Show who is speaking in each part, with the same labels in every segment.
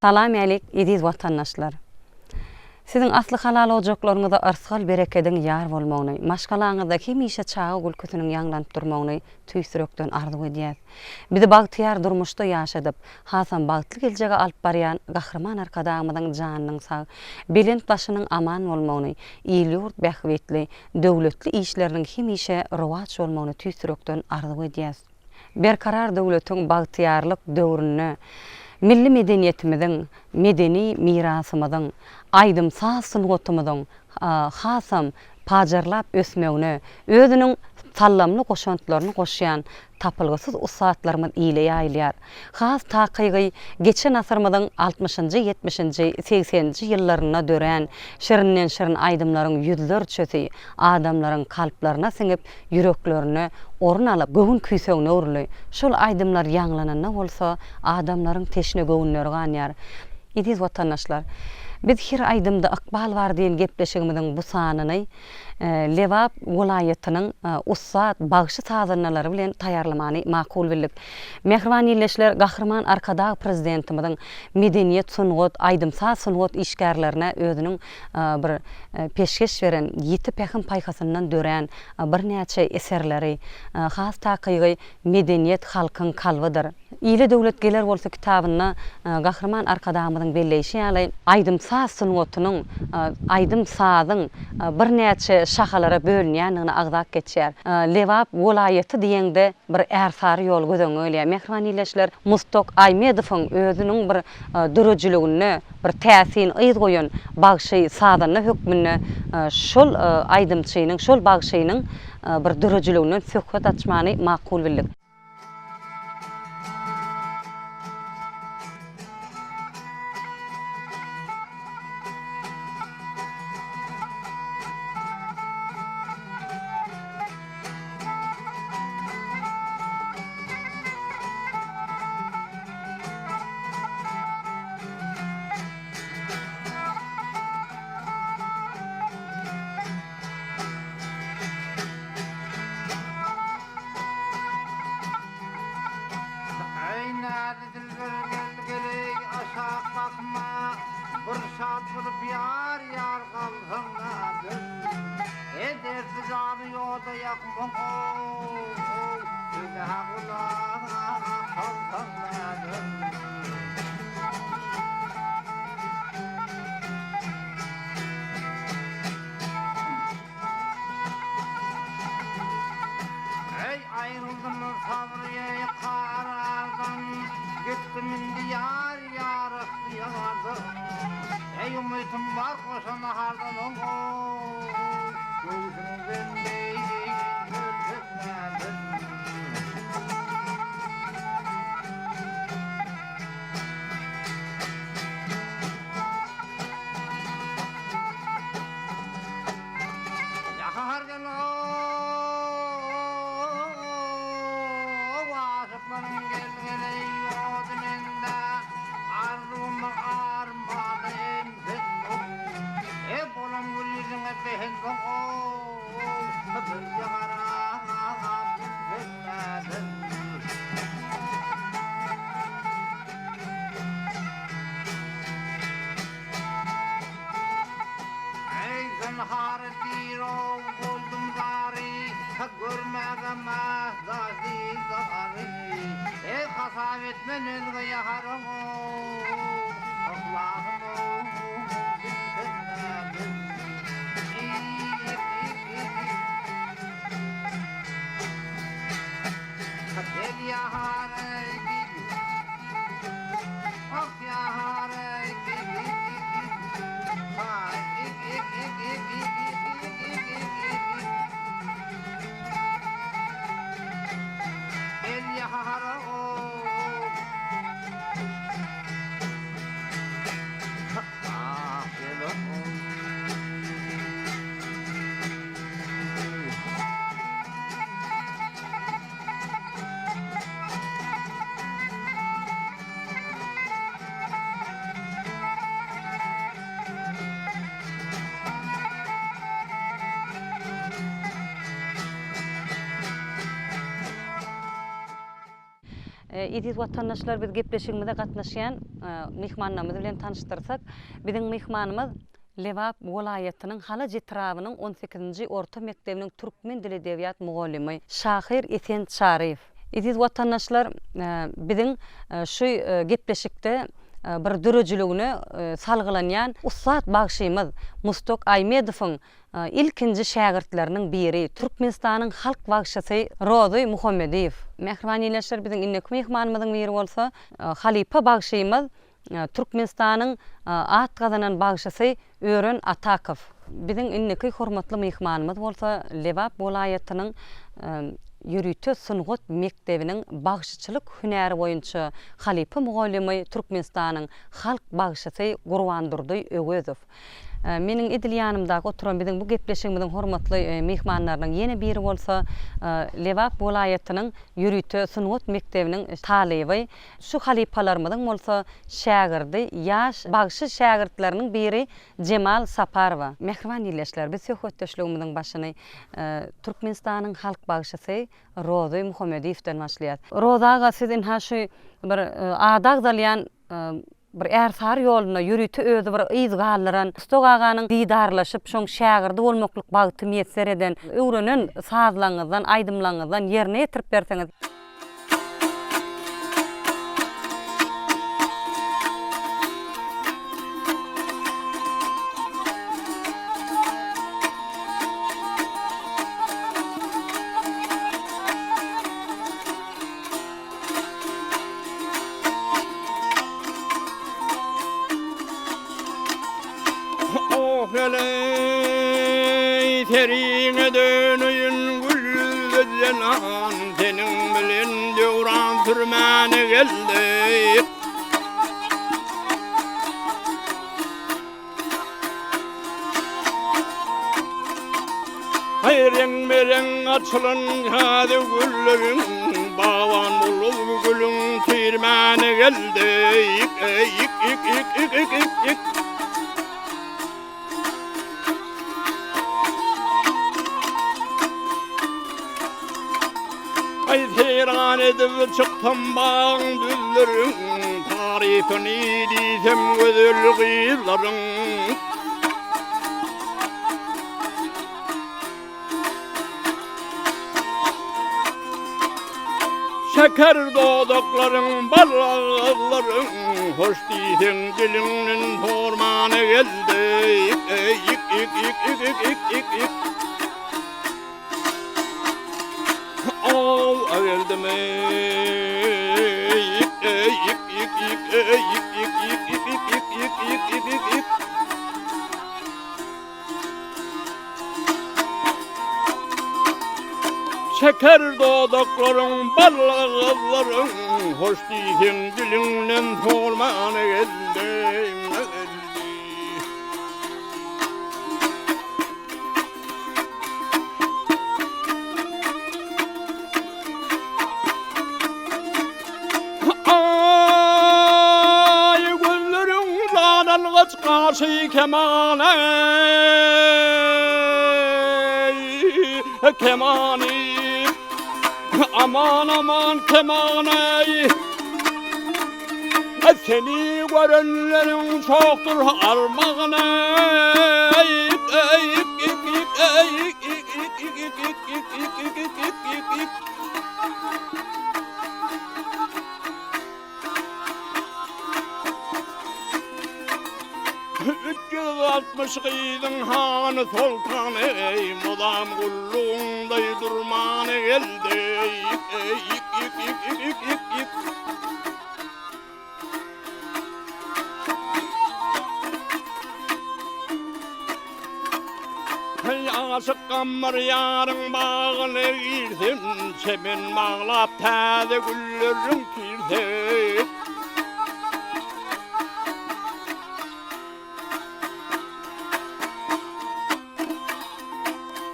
Speaker 1: Salam älik eziz watandaşlar! Siziň asly halal ojaklaryňyza yrsgal-berekediň ýar bolmagyny, maşgalaňyzda hemişe çaga gülküsiniň ýaňlanyp durmagyny tüýs ýürekden arzuw edýäs. Bizi bagtyýar durmuşda ýaşadyp, hasam bagtly geljege alyp barýan Gahryman Arkadagymyzyň janynyň sag, belent başynyň aman bolmagyny, il-ýurt bähbitli, döwletli işleriniň hemişe rowaç bolmagyny tüýs ýürekden arzuw edýäs. Berkarar döwletiň bagtyýarlyk döwründe milli medeniýetimiziň, medeni mirasymyzyň, aýdym-saz sungatymyzyň hasam pajarlap ösmegine özüniň sallamly goşantlaryny goşýan tapylgysyz ussatlarymyz ile ýaýylýar. Has takygy, geçen asyrymyzyň altmyşynjy, ýetmişinji, segseninji ýyllarynda dörän şirinden-şirin aýdymlaryň ýüzlerçesi adamlaryň kalplaryna siňip, ýüreklerinde orun alyp, göwün küýsegine öwrüldi. Şol aýdymlar ýaňlananda bolsa, adamlaryň teşne göwünleri ganýar. Eziz watandaşlar! Biz Her aýdymda ykbal bar diýen gepleşigimiziň bu sanyny Lebap welaýatynyň ussat bagşy-sazandalary bilen taýýarlamany makul bildik. Mähriban ildeşler, Gahryman Arkadag Prezidentimiziň medeniýet, sungat, aýdym-saz sungat işgärlerine özüniň bir peşgeş beren ýiti pähim-paýhasyndan dörän birnäçe eserleri, has takygy Medeniýet halkyň kalbydyr. Ile döwlet geler bolsa kitabynda Gahryman Arkadagymyzyň belleýşi ýaly, aýdym-saz sungatynyň, aýdym-sazyň birnäçe şahalara bölünýändigini agzap geçýär. Lebap welaýaty diýeňde bir ärsary ýol göz öňüňe gelýär. Mähriban ildeşler, Mustak Aýmedowyň özüniň bir döredijiliginde bir täsin yz goýan bagşy sazanda hökmünde şol aýdymçynyň, şol bagşynyň bir döredijiliginden söhbet açmany makul bildik.
Speaker 2: Eý näzli dilber gel geleý aşak bakma Bir şat bolup ýar ýar galsaň näder Eý dertli jany ýoda ýakma ow Sözä gulak salsaň näder. Eý aýryldym sabry karardan, Gitdim indi ýar ýar ygtyýardan. Eý umytym bar goşa nahardan ow, Göwsüň bendi ölsem näder. Ýahardan-ow, aşyklaryň gelgeli ýody mende, Arzuwymyň armany emseň-ow. E, bolan gül ýüzüňe begensoň-ow, Birje garap gülseň näder. Eý, zynhar dirow boldum zary, Görmäge mähtaç didary. Eý, hasap etmen özge ýaharyň-ow, Yhlasym-ow, bilseň näder. Gel ýahary Thank you.
Speaker 1: Eziz watandaşlar biz gepleşigimize gatnaşýan myhmanlarymyz bilen tanyşdyrsak, biziň myhmanymyz Lebap welaýatynyň Halaç etrabynyň on sekizinji orta mekdebiniň türkmen dili edebiýat mugallymy, şahyr Esen Çaryýew. Eziz watandaşlar biziň şu gepleşikde bir döredijiligine salgylanýan ussat bagşymyz Mustak Aýmedowyň Ilkinji şägirtleriniň biri, Türkmenistanyň halk bagşysy Rozy Muhammediýew. Mähriban ildeşler, biziň indiki myhmanymyzyň biri bolsa, halypa bagşymyz, Türkmenistanyň at gazanan bagşysy Ören Atakow. Biziň indiki hormatly myhmanymyz bolsa, Lebap welaýatynyň ýörite sungat mekdebiniň bagşyçylyk hünäri boýunça halypa mugallymy, Türkmenistanyň halk bagşysy Gurbandurdy Öwezow. Meniň edil ýanymdaky oturan biziň bu gepleşigimiziň hormatly myhmanlarynyň ýene biri bolsa Lebap welaýatynyň ýörite sungat mekdebiniň talyby, şu halypalarymyzyň bolsa şägirdi, ýaş bagşy şägirtleriniň biri Jemal Saparowa. Mähriban ildeşler, biz söhbetdeşligimiziň başyny Türkmenistanyň halk bagşysy Rozy Muhammediýewden başlaýarys. Rozy aga, siz ynha şu bir ady agzalýan Bir ärsary ýolunda ýörite özi bir yz galdyran Mustak aganyň didarlaşyp, şoň şägirdi bolmaklyk bagty miýesser eden, öwrenen sazlaryňyzdan, aýdymlaryňyzdan ýerine ýetirip berseňiz.
Speaker 3: Oh heleý, seriňe döneýin gül zenan, Seniň bilen döwran sürmäne geldik. Haý reňbe-reň açylan täze gülleriň Bagban bolup gülüň tirmäne geldi. Ik eý ik ik ik ik ik ik ik. Aý seýran edip çyksam bagyň düzlerin, Tarypyny diýsem gözel gyzlaryň. Şeker dodaklaryň, bal agyzlaryň, Hoş diýseň diliňden sormana geldi. Ik ik ik ik ik ik ik ik ik. Aw geldim ey ey ik ik ik ey ik ik ik ik ik ik ik ik ik ik ik. Şeker dodaklaryň, bal agyzlaryň, Hoş diýseň diliňden sormana geldim. Aý gözleriň janalgyç gaşy kemany Kemany Aman aman kemany Seni görenleriň çokdur armagany 360 gyzyň hany soltany eý mudam gullugyňdaý durmany geldi Heý, aşyk Gammar ýaryň bagyna girsem, Çemen baglap täze gülleriň tirsem.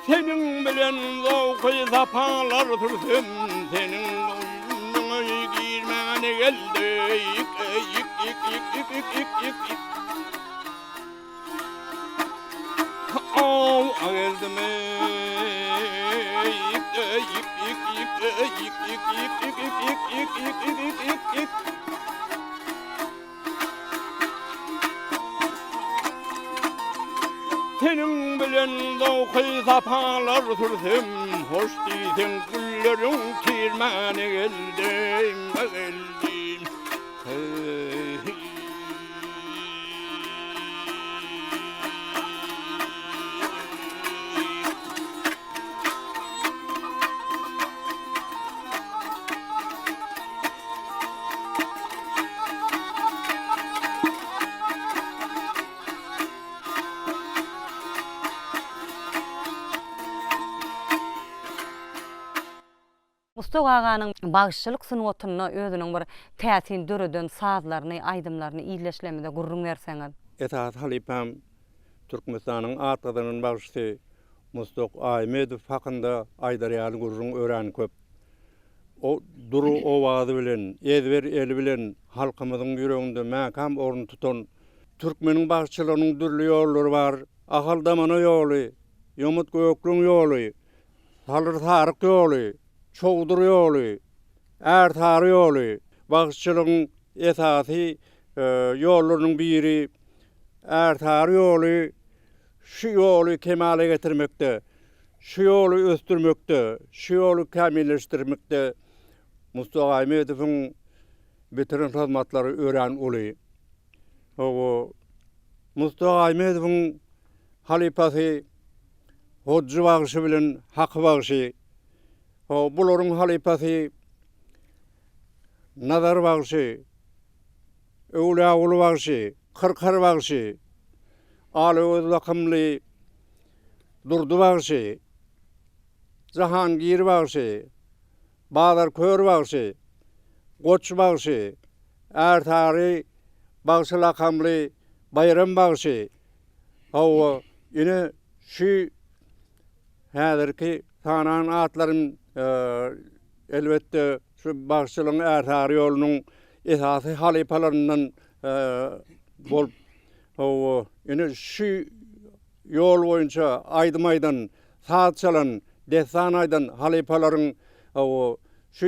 Speaker 3: Seniň bilen zowky sapalar sürsem, Seniň goýnuňa girmäne geldi. Aw geldim eý, ik ik ik ik ik ik ik ik. ik ik ik ik ik ik ik ik. Seniň bilen zowky sapalar sürsem, Hoş diýseň gülleriň tirmäne geldim, geldim. Heý.
Speaker 1: Mustak aganyň bagşyçylyk sungatynda özüniň bir täsin döreden sazlaryny, aýdymlaryny ildeşlerimize gürrüň berseňiz.
Speaker 3: Esasy halypam Türkmenistanyň at gazanan bagşysy Mustak Aýmedow hakynda aýdar ýaly gürrüň örän köp. O dury owazy bilen, ezber eli bilen halkymyzyň ýüreginde mäkäm orun tutan türkmeniň bagşyçylygynyň dürli ýollary bar. Ahal-Damana ýoly, Ýomut-Gökleň ýoly, Salyr-Saryk ýoly, Çowdur ýoly, Ärsary ýoly. Bagşyçylygyň esasy ýollarynyň biri Ärsary ýoly şu ýoly kemala getirmekde, şu ýoly ösdürmekde, şu ýoly kämilleşdirmekde Mustafa Aýmedowyň bitiren hyzmatlary örän uly. Hawa, Mustafa Aýmedowyň halypasy Hojy bagşy bilen Haky bagşy, hawa, bularyň halypasy Nazar bagşy, Öwlüýaguly bagşy, Kyrkar bagşy, Alöwez lakymly Durdy bagşy, Jahangir bagşy, Bazar kör bagşy, Goç bagşy, Ärsary bagşy lakamly Baýram bagşy, hawa, ine, şu häzirki sanan atlarym, elbetde, şu bagşyçylygyň ärsary ýolunyň esasy halypalaryndan bolup, hawa, ine, şu ýol boýunça aýdym aýdan, saz çalan, dessan aýdan halypalaryň, hawa, şu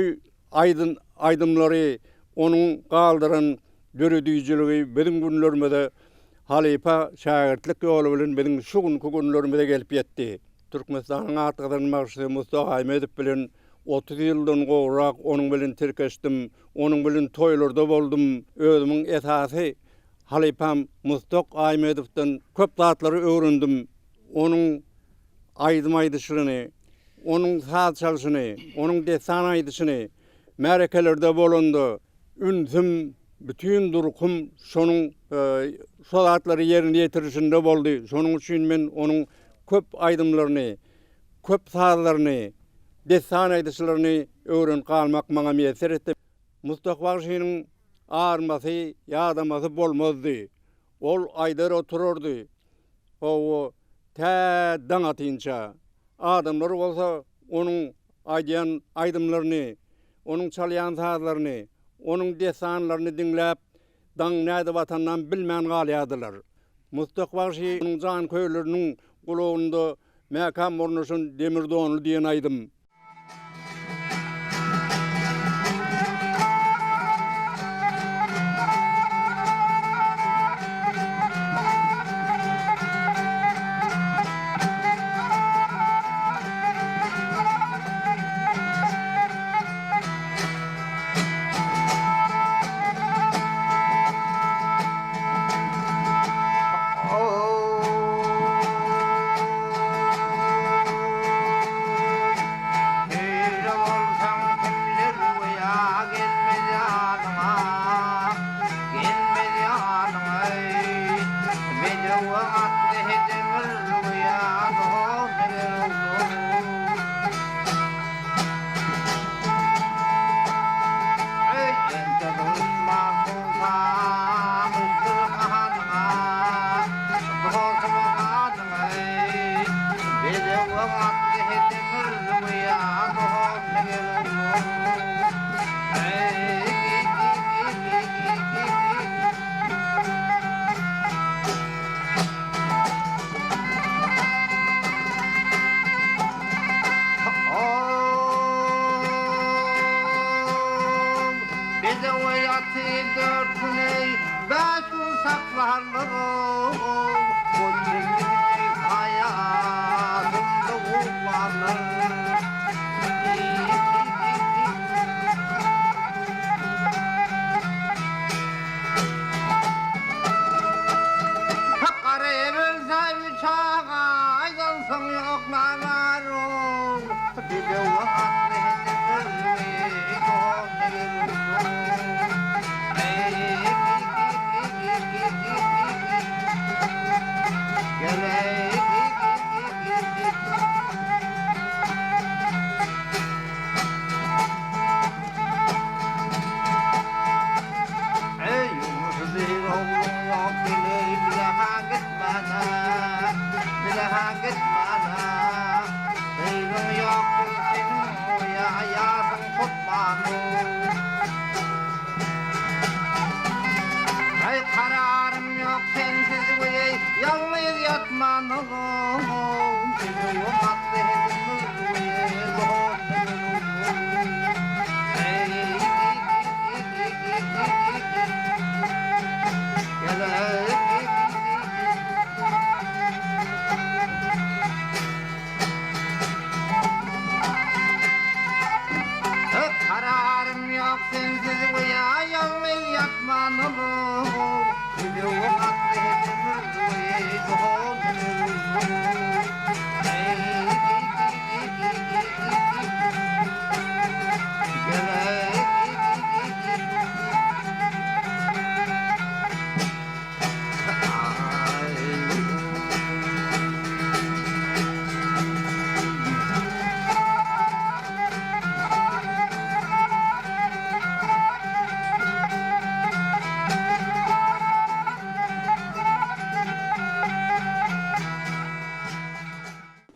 Speaker 3: aýdyn aýdymlary, onuň galdyran döredijiligi biziň günlerimize halypa şägirtlik ýoly bilen biziň şu günki günlerimize gelip ýetdi. Türkmenistanyň at gazanan bagşysy Mustafa Aýmedow bilen 30 ýyldan gowrak onuň bilen tirkeşdim, onuň bilen toýlarda boldum. Özümiň esasy halypam Mustak Aýmedowdan köp zatlary öwrendim. Onuň aýdym aýdyşyny, onuň saz çalşyny, onuň dessan aýdyşyny, märekelerde bolanda ünsüm, bütin durkum şonuň şo zatlary ýerine ýetirişinde boldy. Şonuň üçin men onuň köp aýdymlaryny, köp sazlaryny, dessan aýdyşlaryny öwrenip galmak maňa miýesser etdi. Mustak bagşynyň armasy, ýadamasy bolmazdy. Ol aýdar oturardy. Hawa, tä daň atynça. Adamlar bolsa onuň aýdýan aýdymlaryny, onuň çalýan sazlaryny, onuň dessanlaryny diňläp, daň nädip atanynam bilmän galýardylar. Mustak bagşynyň janköýerleriniň gulagynda mäkäm ornaşan Demir donly diýen aýdym.
Speaker 2: Bedewe aty dört gün eý, bäş gün saklarlar ow, Goç ýigidi saýasynda uklarlar. Garyp ölse üç agaýdan soň ýoklanar ow, Bedewe atly Kararym ýok sensiz goýa ýalňyz ýatman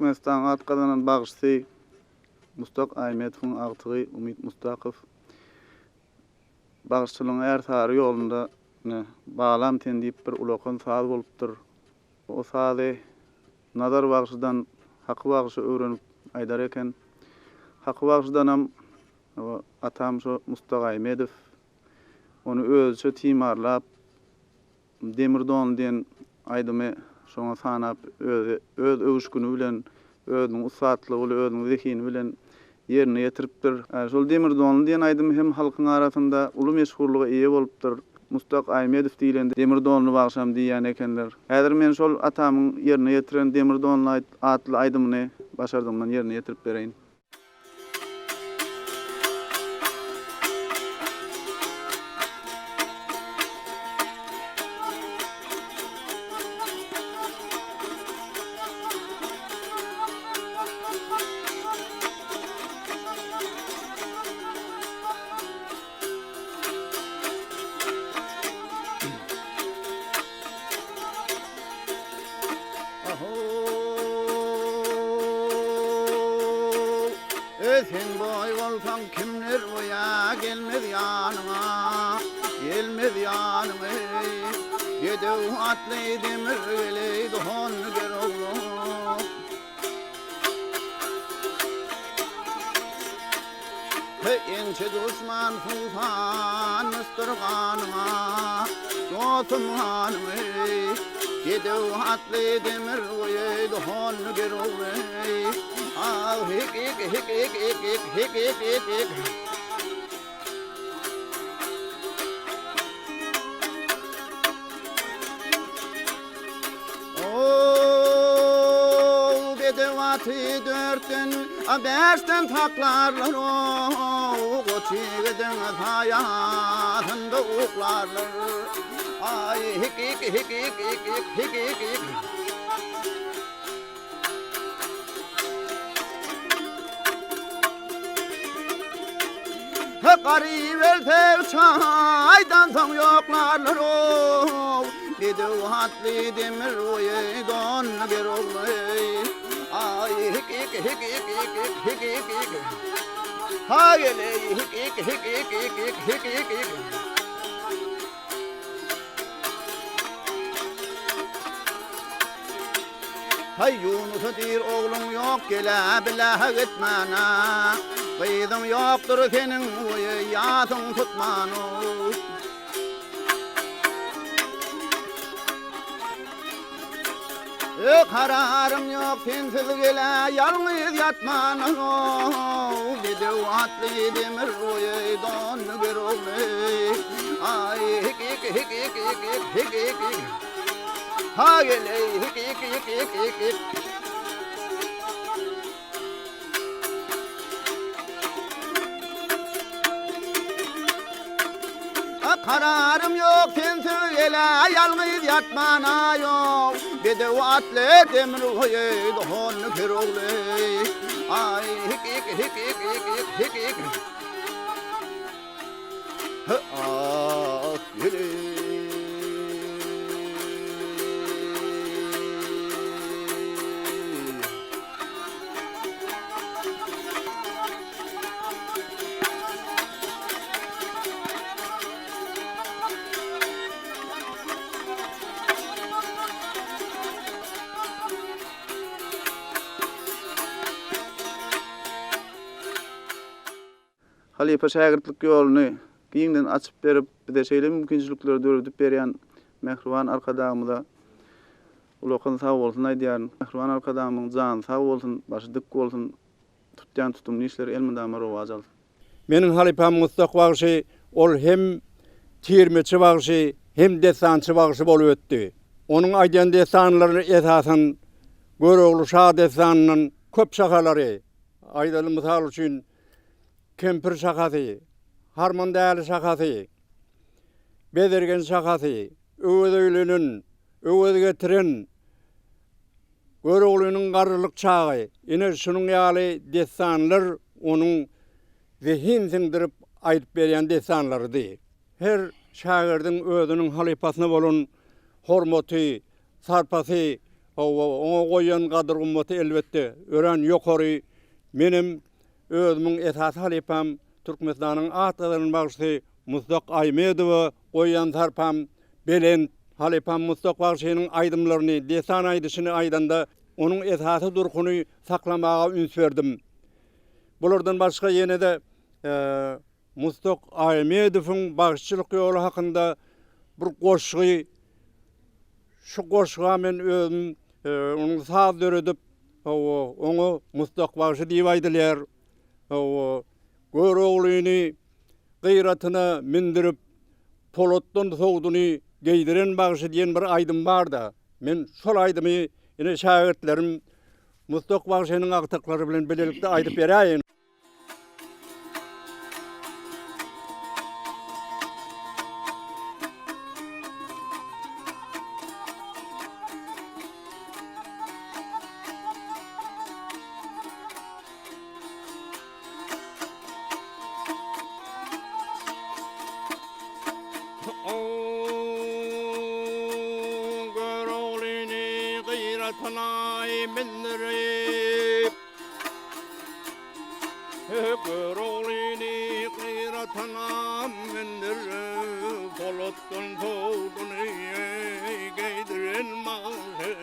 Speaker 4: Türkmenistanyň at gazanan bagşysy Mustak Aýmetowyň agtygy Umyt Mustakow bagşyçylygyň ärsary ýolunda ine, Balam sen diýip bir ulakan saz bolupdyr. O sazy Nazar bagşydan Haky bagşy öwrenip aýdar eken. Haky bagşydanam atam şo Mustak Aýmedow ony özüçe timarlap, Demir donly diýen aýdymy şoňa sanap özi öz öwüşgini bilen, özüniň ussatlygy bilen, özüniň zehini bilen ýerine ýetiripdir. Şol Demir donly diýen aýdymy hem halkyň arasynda uly meşhurlyga eýe bolupdyr. Mustak Aýmedow diýlende Demir donly bagşam diýýän ekenler. Häzir men şol atamyň ýerine ýetiren Demir donly atly aýdymyny başardygymdan ýerine ýetirip bereýin. Sen boý bolsaň kimler boýa gelmez ýanyňa, gelmez ýanyňa. Bedew atly demir geleý dohon ger oglum. Heý, ençe duşman suwsanmyşdyr ganyňa, Dostum ganyňy. Bedew atly demir goýaýdy hon gerowly. Ah, hik, hik, hik, hik, hik, hik, hik, hik, hik, hik. Ow, bedew aty dörtden, a bäşden saklarlar, ow, goç ýigidiň saýasynda uklarlar. Aý, hik, hik, hik, hik, hik, hik, hik, hik, hik. Garyp ölse üç aýdan soň ýoklarlar ow, Bedew atly demir boýy don ger ogly. Aý hik hik hik hik hik hik hik hik hik. Ha geleý hik hik hik hik hik hik hik hik hik. Haý Ýunusa diýr ogluň ýok gelä bilä gitmäne. Gyzyň ýokdur seniň oý ýasyň tutman ow. Ö kararym ýok sensiz gelä ýalňyz ýatman ow. Bedew atly demir oý donly ger ogly. Aý hik hik hik hik hik hik hik hik hik. Ha gel eý hik hik hik hik hik hik. Kararym ýok sensiz gelä ýalňyz ýatmana ýok Bedew atly demir goýy donly ker ogly Aý hik hik hik hik hik hik hik hik Ah heleý. Halypa-şägirtlik ýoluny giňden açyp berip, bize şeýle mümkinçilikleri döredip berýän mähriban Arkadagymyza ulakan sagbolsun aýdýaryn. Mähriban Arkadagymyň jany sag bolsun, başy dik bolsun, tutýan tutumly işleri elmydama rowaç alsyn.
Speaker 3: Meniň halypam Mustak bagşy, ol hem tirmeçi bagşy, hem dessançy bagşy bolup ötdi. Onuň aýdýan dessanlary esasan Görogly şa dessanyndan köp şahalary, aýdaly mysal üçin, Kempir şahasy, Harmandäli şahasy, Bezirgen şahasy, Öwez öýlenen, Öwez getiren, Göroglynyň garrylyk çagy, ine şunuň ýaly dessanlar onuň zehin siňdirip aýdyp berýän dessanlarydy. Her şägirdiň özüniň halypasyna bolan hormaty, sarpasy, hawa, oňa goýýan gadyr-gymmaty elbetde, örän ýokary. Menem Özümiň esasy halypam, Türkmenistanyň at gazanan bagşysy Musdak Aýmedowa goýýan sarpam belent. Halypam Musdak bagşynyň aýdymlaryny, dessan aýdyşyny aýdanda, onuň esasy durkuny saklamaga üns berdim. Bulardan başga ýene-de Musdak Aýmedowyň bagşyçylyk ýoly hakynda bir goşgy, şu goşga men özüm onuň saz döredip, Hawa, oňa Musdak bagşy diýip aýdylýar. Hawa, Göroglyny gyratyna mündürip, polatdan sowduny geýdiren bagşy diýen bir aýdym bar-da. Men şol aýdymy ine şägirtlerim Musdak bagşynyň agtyklary bilen bilelikde aýdyp beräýin. Göroglyny gyratyna mindirip, Göroglyny gyratyna mindirip, Polatdan sowduny geýdiren bagşy.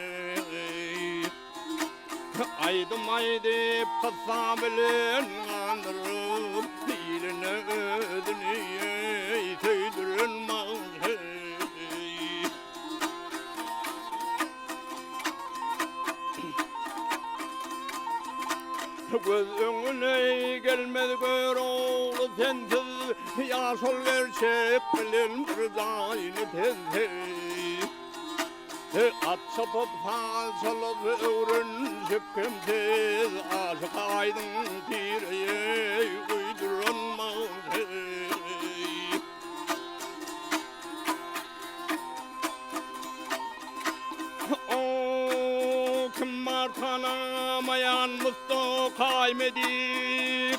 Speaker 3: Aýdym aýdyp, kyssa bilen gandyryp, Iline özüni söýdüren bagşy. Göz öňüne gelmez Görogly sensiz, Ýa şol gerçek bilen bir jaýyny tezsiz. At çapyp, saz çalyp öwrenişip kemsiz, Aşyk Aýdyň pireýe uýduran magşy. O kim bar tanamaýan Musto Kaýmedi?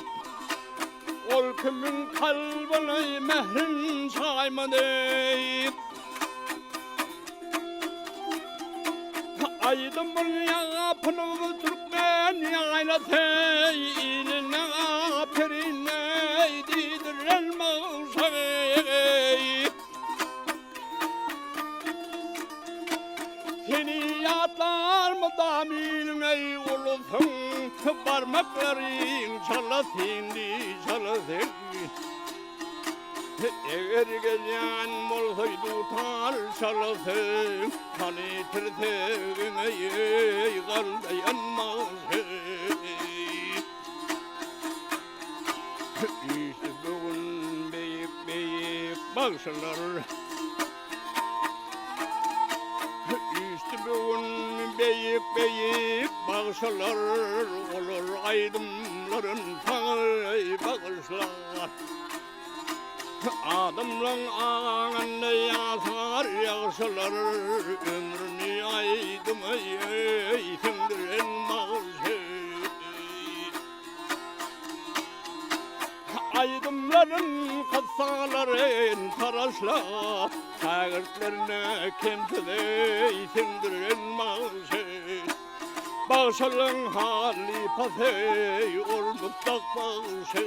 Speaker 3: Ol kimiň kalbyna mährin çaýmady? Aýdymyň ýapynyp türkmen ýaýlasy, Iline aperin diýdiren magşary. Seni ýatlar mydam iliň eý ulusyň. Barmaklaryň çala sindi, çala sindi. Eger gelýän bolsaý dutar çalasy, Hany tirsegiňe eý galdaýan bagşy. Üýşdi bu gün beýik-beýik bagşylar. Üýşdi bu gün beýik-beýik bagşylar, Olar aýdymlaryn saňa bagyşlar. Adamlaň aňynda ýaşar ýagşylar, Ömrüni aýdyma siňdiren bagşy. Aýdymlaryn, kyssalaryn taraşlap, Şägirtlerine kemsiz eý siňdiren bagşy. Bagşylaň halypasy ol mutlak bagşy.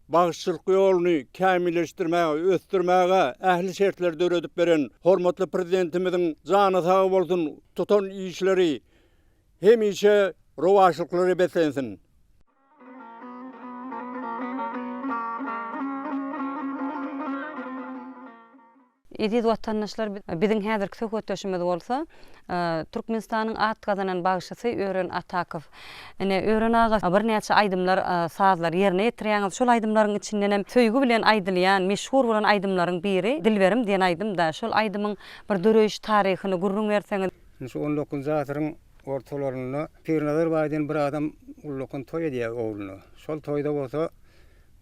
Speaker 3: Bagşyçylyk ýoluny kämilleşdirmäge, ösdürmäge ähli şertleri döredip beren hormatly Prezidentimiziň jany sag bolsun, tutan işleri hemişe rowaçlyklara beslensin!
Speaker 1: Eziz watandaşlar, biziň häzirki söhbetdeşimiz bolsa, Türkmenistanyň at gazanan bagşysy Ören Atakow. Ine, Ören aga, birnäçe aýdymlar, sazlar ýerine ýetirýäňiz. Şol aýdymlaryň içindenem söýgi bilen aýdylýan, meşhur bolan aýdymlaryň biri Dilberim diýen aýdym-da. Şol aýdymyň bir döreýiş taryhyny gürrüň berseňiz.
Speaker 5: Indi şu on dokuzynjy asyryň ortalarynda Pirnazar baý diýen bir adam ullakan toý edýär ogluna. Şol toýda bolsa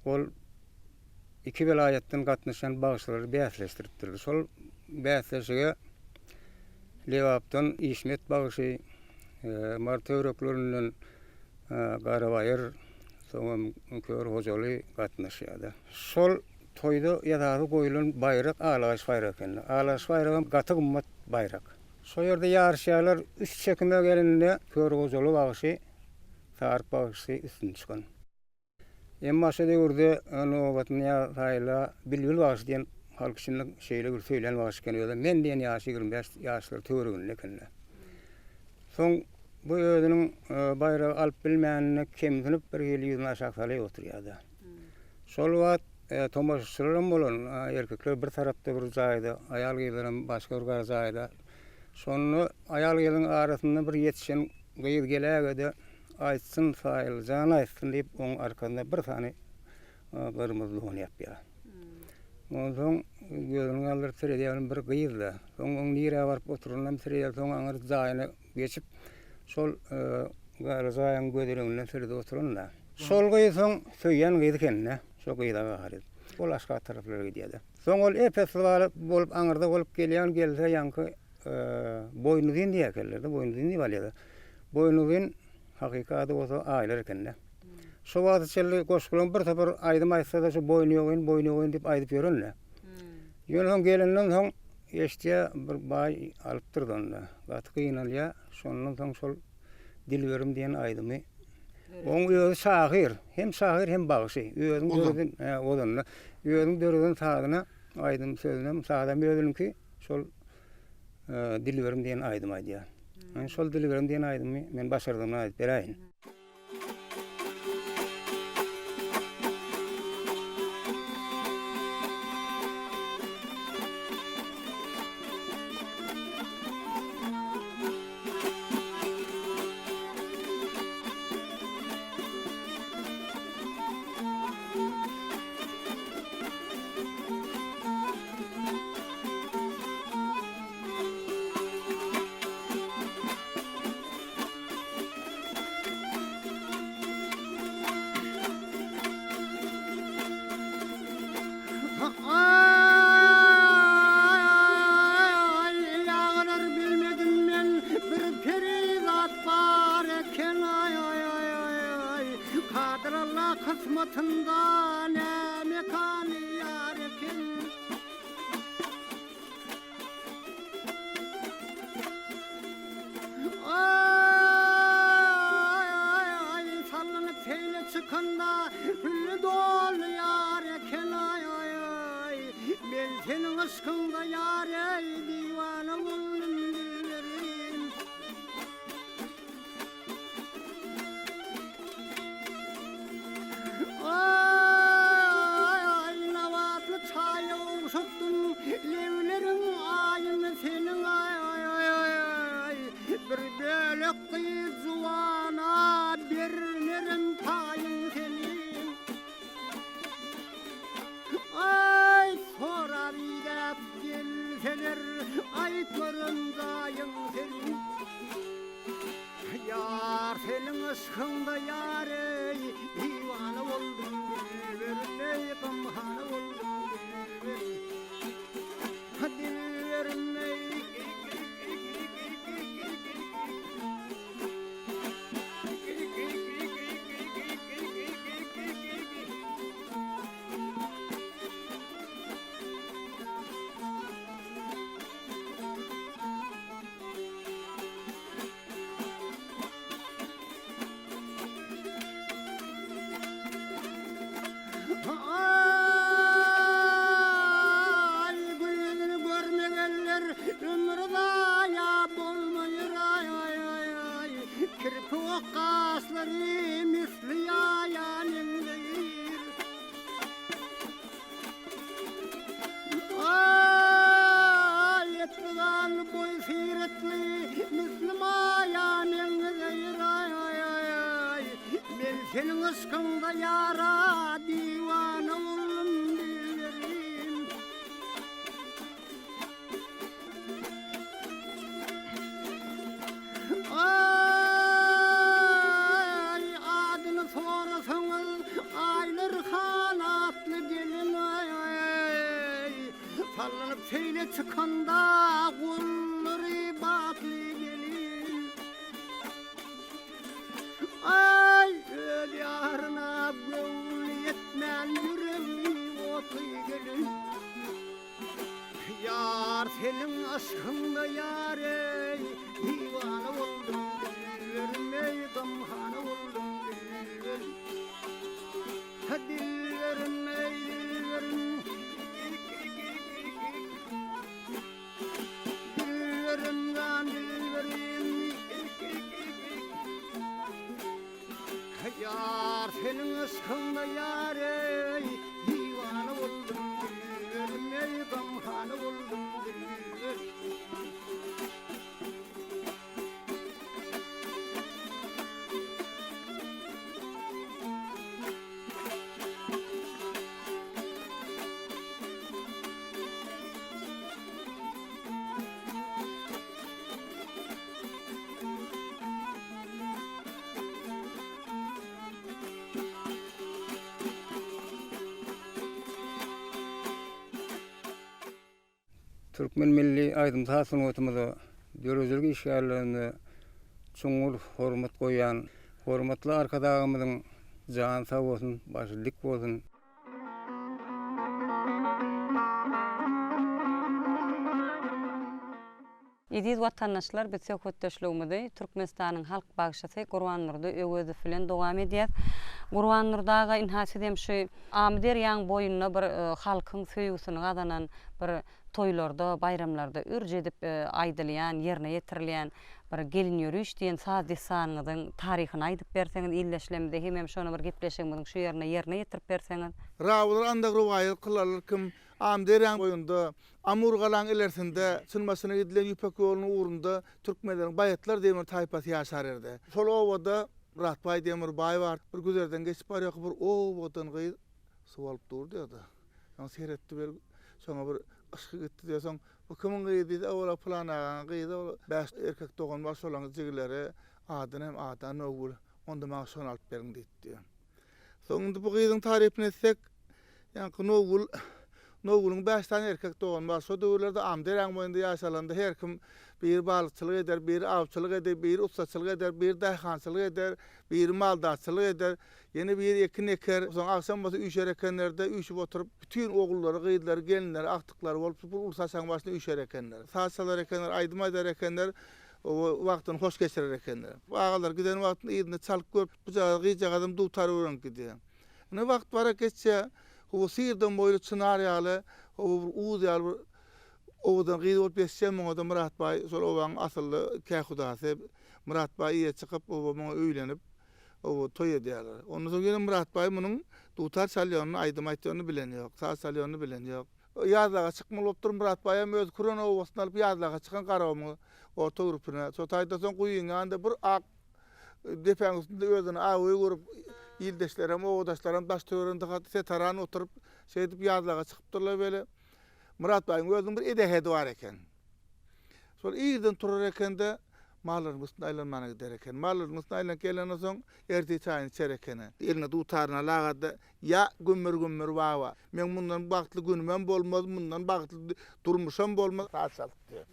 Speaker 5: ol iki welaýatdan gatnaşan bagşylary bäsleşdiripdir. Şol bäsleşige Lebapdan Işmet bagşy, Mary töwereklerinden Garabaýyr, soňam Kör Hojaly gatnaşýar-da. Şol toýda esasy goýlan baýrak Alagaş baýragy eken. Alagaş baýragam gaty gymmat baýrak. Şo ýerde ýaryşýarlar, üç çekime gelende Kör Hojaly bagşy, Saryk bagşysy üstün çykan. Emma şo döwürde nobatyny ýasaýla Bilbil bagşy diýen halk içinde şeýle bir söýlen bagşy eken özem men diýen ýaşy 25 ýaşlar töwereginde ekende. Soň bu özüniň baýragy alyp bilmänine kemsinip bir hili ýüzüni aşak salyp oturýardy. Şol wagt tomaşaçylaram bolan erkekler bir tarapda bir jaýda, aýal-gyzlaram başga bir gara jaýda. Şonda aýal-gyzyň arasynda bir ýetişen gyz geläge-de Aýtsyn Saýyl jan aýtsyn diýip oň arkasynda bir sany gyrmyzy don ýapýar. Onsoň gözüni galdyryp seredýär bir gyz-da. Soň oň nirä baryp oturanynam seredýär, soň aňyr jaýyna geçip şol gara jaýyň gözeneginden seredip oturan-da. Şol gyz soň söýýän gyzy eken-de, şo gyza gahar edip. Ol Aşgabat taraplara gidýär-de. Soň ol ep-esli bolup aňyrda bolup gelýän gelse ýaňky Boýnuzyn diýýär ekenler-de, Boýnuzyn diýip alýarlar. Boýnuzyn hakyky ady bolsa Aýlar eken-de. Şo wagta çenli goşgularyň bir topar aýdym aýtsa-da şu Boýnuýogyn, Boýnuýogyn diýip aýdyp ýören-de. Ýöne soň gelenden soň eşidýär, bir baý alypdyr-da onda. Gaty gynalýar. Şondan soň şol Dilberim diýen aýdymy Oň özi şahyr, hem şahyr hem bagşy. Özüň döreden, hä, ozanda. Özüň döreden sazyna aýdym sözünem, sazam özüniňki. Şol Dilberim diýen aýdym aýdýar. Men şol Dilberim diýen aýdymy men başardygymdan aýdyp beräýin.
Speaker 2: Aý, ýagylar bilmedim men, bir perizat bar eken, aý, aý, aý, aý, aý. Kadyr Alla kysmatynda näme mekany ýar eken. seniň yşkyňda ýar eý, diwana boldum dilberim. Aý, nabatly çaýa ogşatdym, lebleriň aýyny seniň aý, bir bölek gyz juwana bermerin paýyň seniň. Aý, sorap idäp gelseler, aýt gören jaýyň seniň. Ýar seniň yşkyňda ýar eý, diwana boldum dilberim eý, gamhana boldum dilberim. Dilberim eý. Aý, gül ýüzüni görmegenler ömri zaýa bolmaýar aý-aý-aý. Kirpi ok gaşlary misli ýaýa meňzeýär. Aý, etli ganly boý syratly, misli maýa meňzeýär aý-aý-aý. Men seniň yşkyňda ýara diwana boldum dilberim. Aý, adyny sorasaňyz, Aýlar han atly gelin aý. Sallanyp seýle çykanda, gollary batly gelin. Aý, öz ýaryna göwni ýetmän, ýüregi otly gelin. Ýar seniň yşkyňda ýar eý, Diwana boldum dilberim eý, Gamhana boldum dilberim. Dilberim eý, dilberim. Dilberim jan dilberim. Ýar seniň yşkyňda ýar eý, Diwana boldum dilberim eý, Gamhana boldum dilberim.
Speaker 5: Türkmen milli aýdym-saz sungatymyza, döredijilik işgärlerimize çuňňur hormat goýýan hormatly Arkadagymyzyň jany sag bolsun, başy dik bolsun!
Speaker 1: Eziz watandaşlar biz söhbetdeşligimizi Türkmenistanyň halk bagşysy Gurbandurdy Öwezow bilen dowam edýäs. Gurbandurdy aga ynha siz hem şu Amyderýaň boýunda bir halkyň söýgüsini gazanan bir toýlarda, baýramlarda ürç edip aýdylýan, ýerine ýetirilýän bir Gelin ýörüş diýen saz dessanyňyzyň taryhyny aýdyp berseňiz ildeşlerimize hemem şony bir gepleşigimiziň şu ýerinde ýerine ýetirip berseňiz.
Speaker 6: Rawylar andag rowaýat kylarlar kim, Amyderýaň boýunda Amur galaň ilersinde, Çyn başyna gidilen ýüpek ýolunyň ugrunda türkmenleriň baýatlar diýen bir taýpasy ýaşar erdi. Şol obada Myratbaý diýen bir baý bar. Bir güzerden geçip barýarka bir owadan gyz suw alyp dur diýdi. Soň seretdi bir, şoňa bir yşky gitdi diýdi. Soň bu kimiň gyzy diýse, ol pylan agaň gyzy, ol bäş erkek dogany bar, şolaň jigileri, ady näme, ady Nowgül. Onda maňa şony alyp beriň diýdi diýýär. Soň indi bu gyzyň tarypyny etsek, ýaňky Nowgül, Nowgülüň bäş sany erkek dogany bar. Şo döwürlerde Amyderýaň boýunda ýaşalanda her kim biri balykçylyk eder, biri awçylyk eder, biri ussaçylyk eder, biri daýhançylyk eder, biri maldarçylyk eder, ýene biri ekin eker. Soň agşam bolsa üýşer ekenler-de, üýşüp oturyp, bütin ogullary, gyzlary, gelinleri, agtyklary bolup, bir uly saçagyň başynda üýşer ekenler. Saz çalar ekenler, aýdym aýdar ekenler, wagtyny hoş geçirer ekenler. Agalar giden wagtynda yzynda çalyp görüp, Bujagaz gyzjagazam dutar öwrenip gidýär. Ine wagt bara geçýär. Hawa, syrdam boýly çynar ýaly, Hawa bir uz ýaly bir owadan gyz bolup ýetişýär muňa-da Myrat baý şol obaň asylly kähudasy Myrat baý eýe çykyp oba muňa öýlenip oba toý edýärler. Ondan soň ýene Myrat baý munuň dutar çalýanyny aýdym aýtýanyny bilen ýok, saz çalýanyny bilen ýok. Ýazlaga çykmaly bolupdyr Myrat baýam öz küren obasyny alyp ýazlaga çykan Garagumuň orta gürpüne. Şo taýda soň guýyň ýanynda bir ak Depäň üstünde özüni awuý görüp, ildeşlerem, obadaşlaram daş-töwereginde setaran oturyp, şeýdip ýazlaga çykypdyrlar weli, Myrat baýyň özüniň bir edehedi bar eken. Şol irden turar eken-de, mallaryň üstünde aýlanmana gider eken. Mallaryň üstünde aýlanyp gelenden soň, ertir çaýyny içer ekeni. Eline dutaryny alaga-da, Ýa, gümmür-gümmür baba, meň mundan bagtly günümem bolmaz, mundan bagtly durmuşam bolmaz. Saz çalypdy.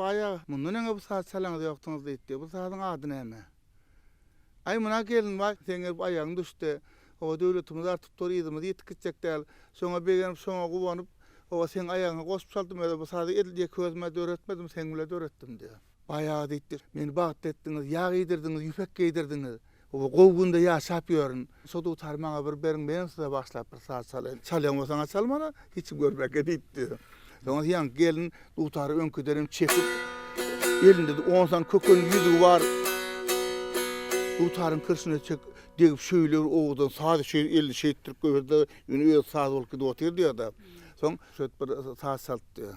Speaker 6: Baý aga, mundan öňe bu saz çalaňyz ýokduňyz diýipdi. Bu sazyň ady näme? Aý, muna gelin baý, seň gelip aýagyň düşdi. Hawa, döwletimiz artyp dur, yzymyz ýitip gitjek däl. Şoňa begenip, şoňa guwanyp, hawa, seň aýagyňa goşup çaldym. Özem bu sazy edil ýeke özüm-ä döretmedim, seň bile döretdim diýýär. Baý aga diýipdir, meni bagtly etdiňiz, ýag iýdirdiňiz, ýüpek geýdirdiňiz. Hawa, gowy günde ýaşap ýörün. Şo dutary maňa bir beriň, menem size bagyşlap bir saz çalaýyn. Çalýan bolsaň-a çalmana, hiç kim görmäkä diýipdir. Soňra ýaňky gelin dutary öňküdenem çekip, elinde-de on sany köken ýüzügi bar. Dutaryň kirşine çek, degip şeýle bir owadan saz şeýle elini şeýtdirip goýberdi-de, ýöne özi saz bolup gidip otyr diýýär-de. Soň şeýdip bir saz çalypdy.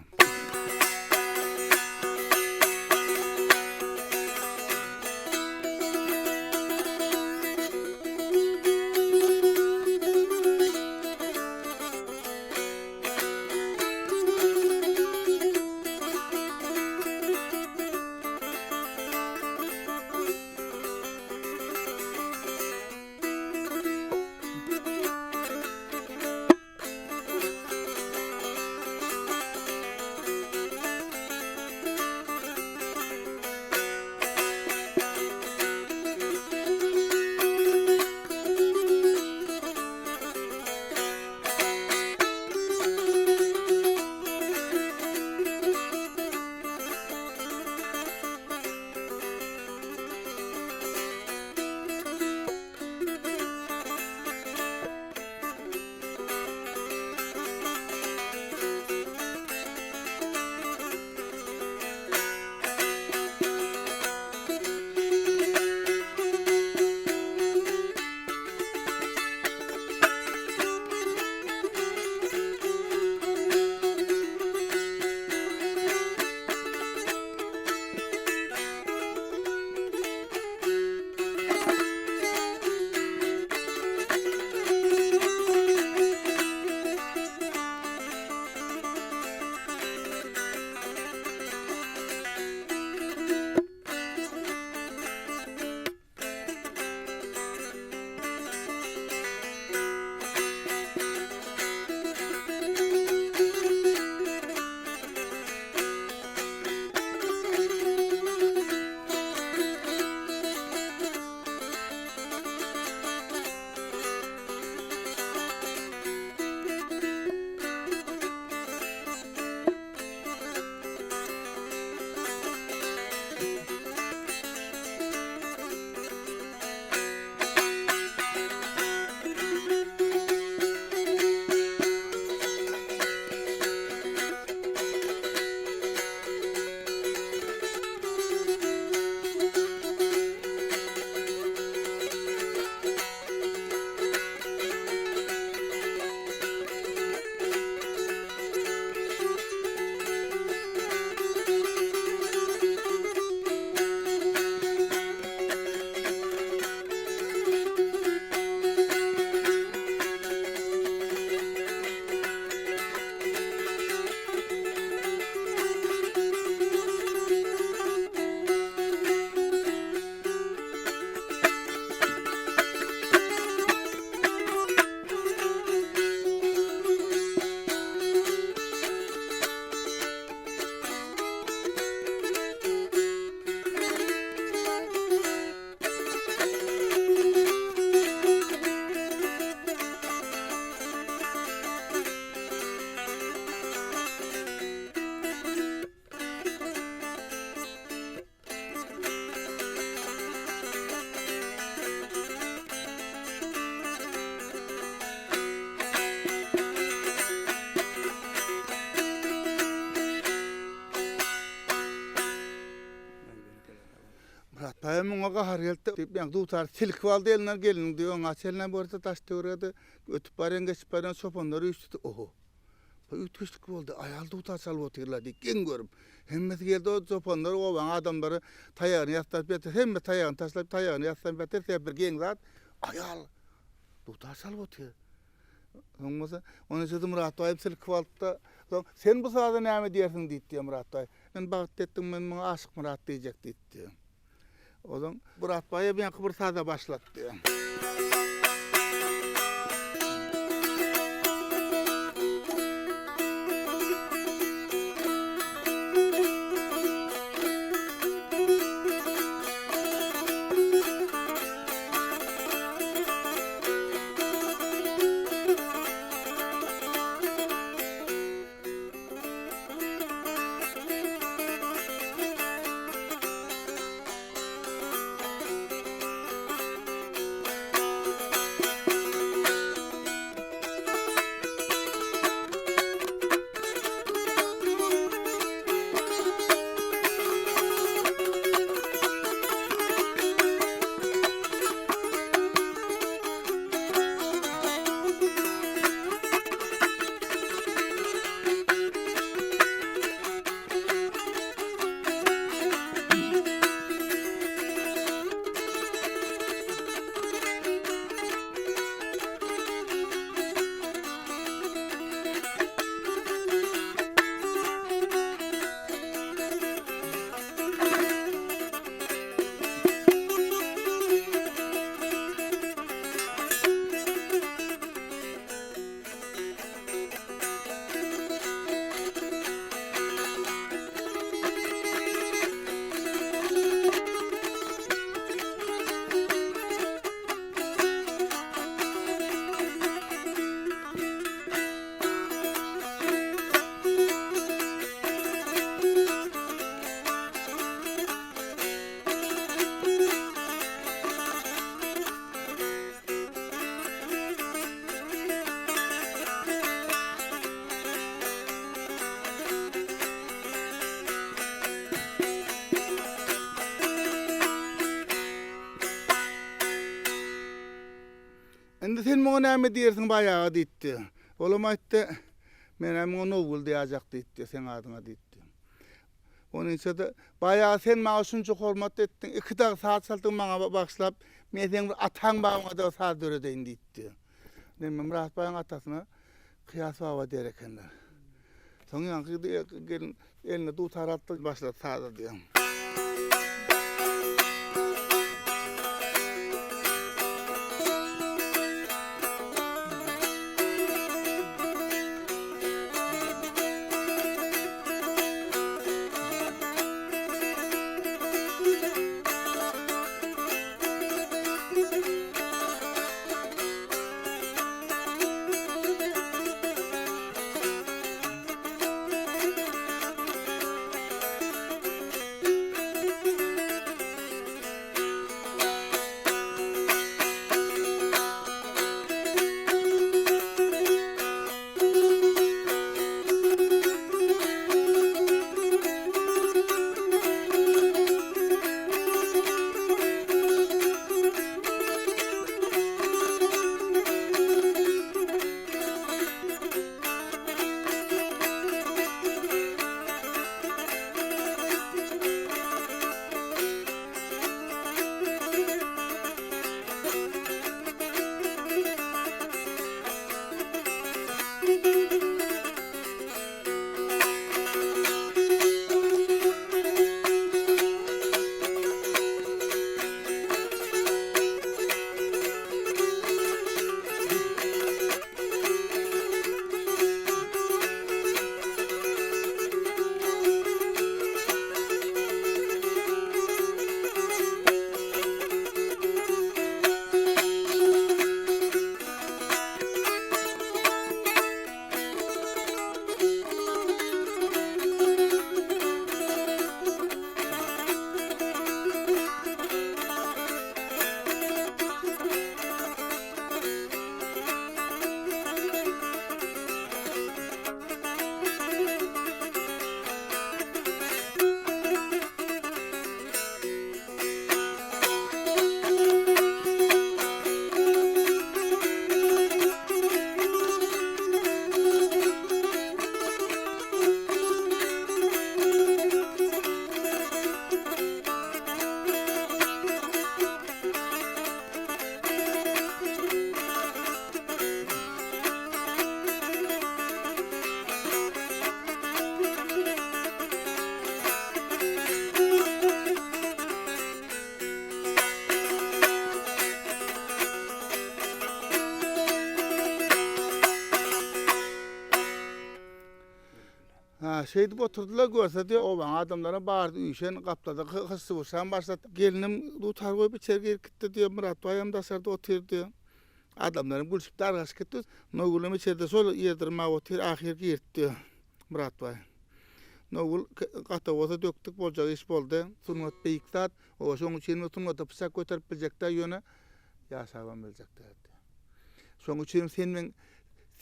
Speaker 6: Paý muňa gahar geldi diýip, ýaňky dutary silkip aldy elinden, gelniň diýip, öňi aç elinden görse daş-töwerege-de ötüp barýan, geçip barýan çopanlar üýşdi. Oho! Bu üýtgeşik boldy, aýal dutar çalyp otyrlar diýip, geň görüp, hemmesi geldi, o çopanlar, obaň adamlary taýagyny ýassanyp ýatyr, hemme taýagyny taşlap, taýagyny ýassanyp ýatyr, sebäbi bir geň zat, aýal dutar çalyp otyr. Soň bolsa, ony şeýdip Myrat baýam silkip alyp-da, soň, Sen bu saza näme diýersiň diýdi diýýär Myrat baý. Men bagtly etdiň, men muňa Aşyk Myrat diýjek diýdi diýýär. Onsoň Myrat baýam ýaňky bir saza başlady diýýär. Indi sen muňa näme diýersiň baý aga diýipdi. Olam aýtdy, Men-ä muňa Nowgül diýäýjek diýipdi, seň adyňa diýipdi. Onynça-da, Baý aga sen maňa şunça hormat etdiň, iki dagy saz çaldyň maňa bagyşlap, men seň bir ataň babaňa-da saz döredeýin diýipdi. Neme Myrat baýyň atasyna Kyýas baba diýer ekenler. Soň ýaňky gelin eline dutar aldy, başlady saza diýen. Şeýdip oturdylar, görse diýýär, obaň adamlaram bardy üýşen, gapdalda hyssy-wyşam başlady. Gelnim dutar goýup içeri girip gitdi diýýär, Myrat baýam daşarda otyr diýýär. Adamlaram gülşüp dargaşyp gitdi. Nowgülem içeride şol ýerdirmäp otyr, ahyr girdi diýýär Myrat baý. Nowgül gata bolsa dökdük, boljak iş boldy. Sungat beýik zat. Oba şoň üçin sungata pyçak göterip biljek däl, ýöne ýaşabam biljek däl diýýär. Şoň üçin sen meň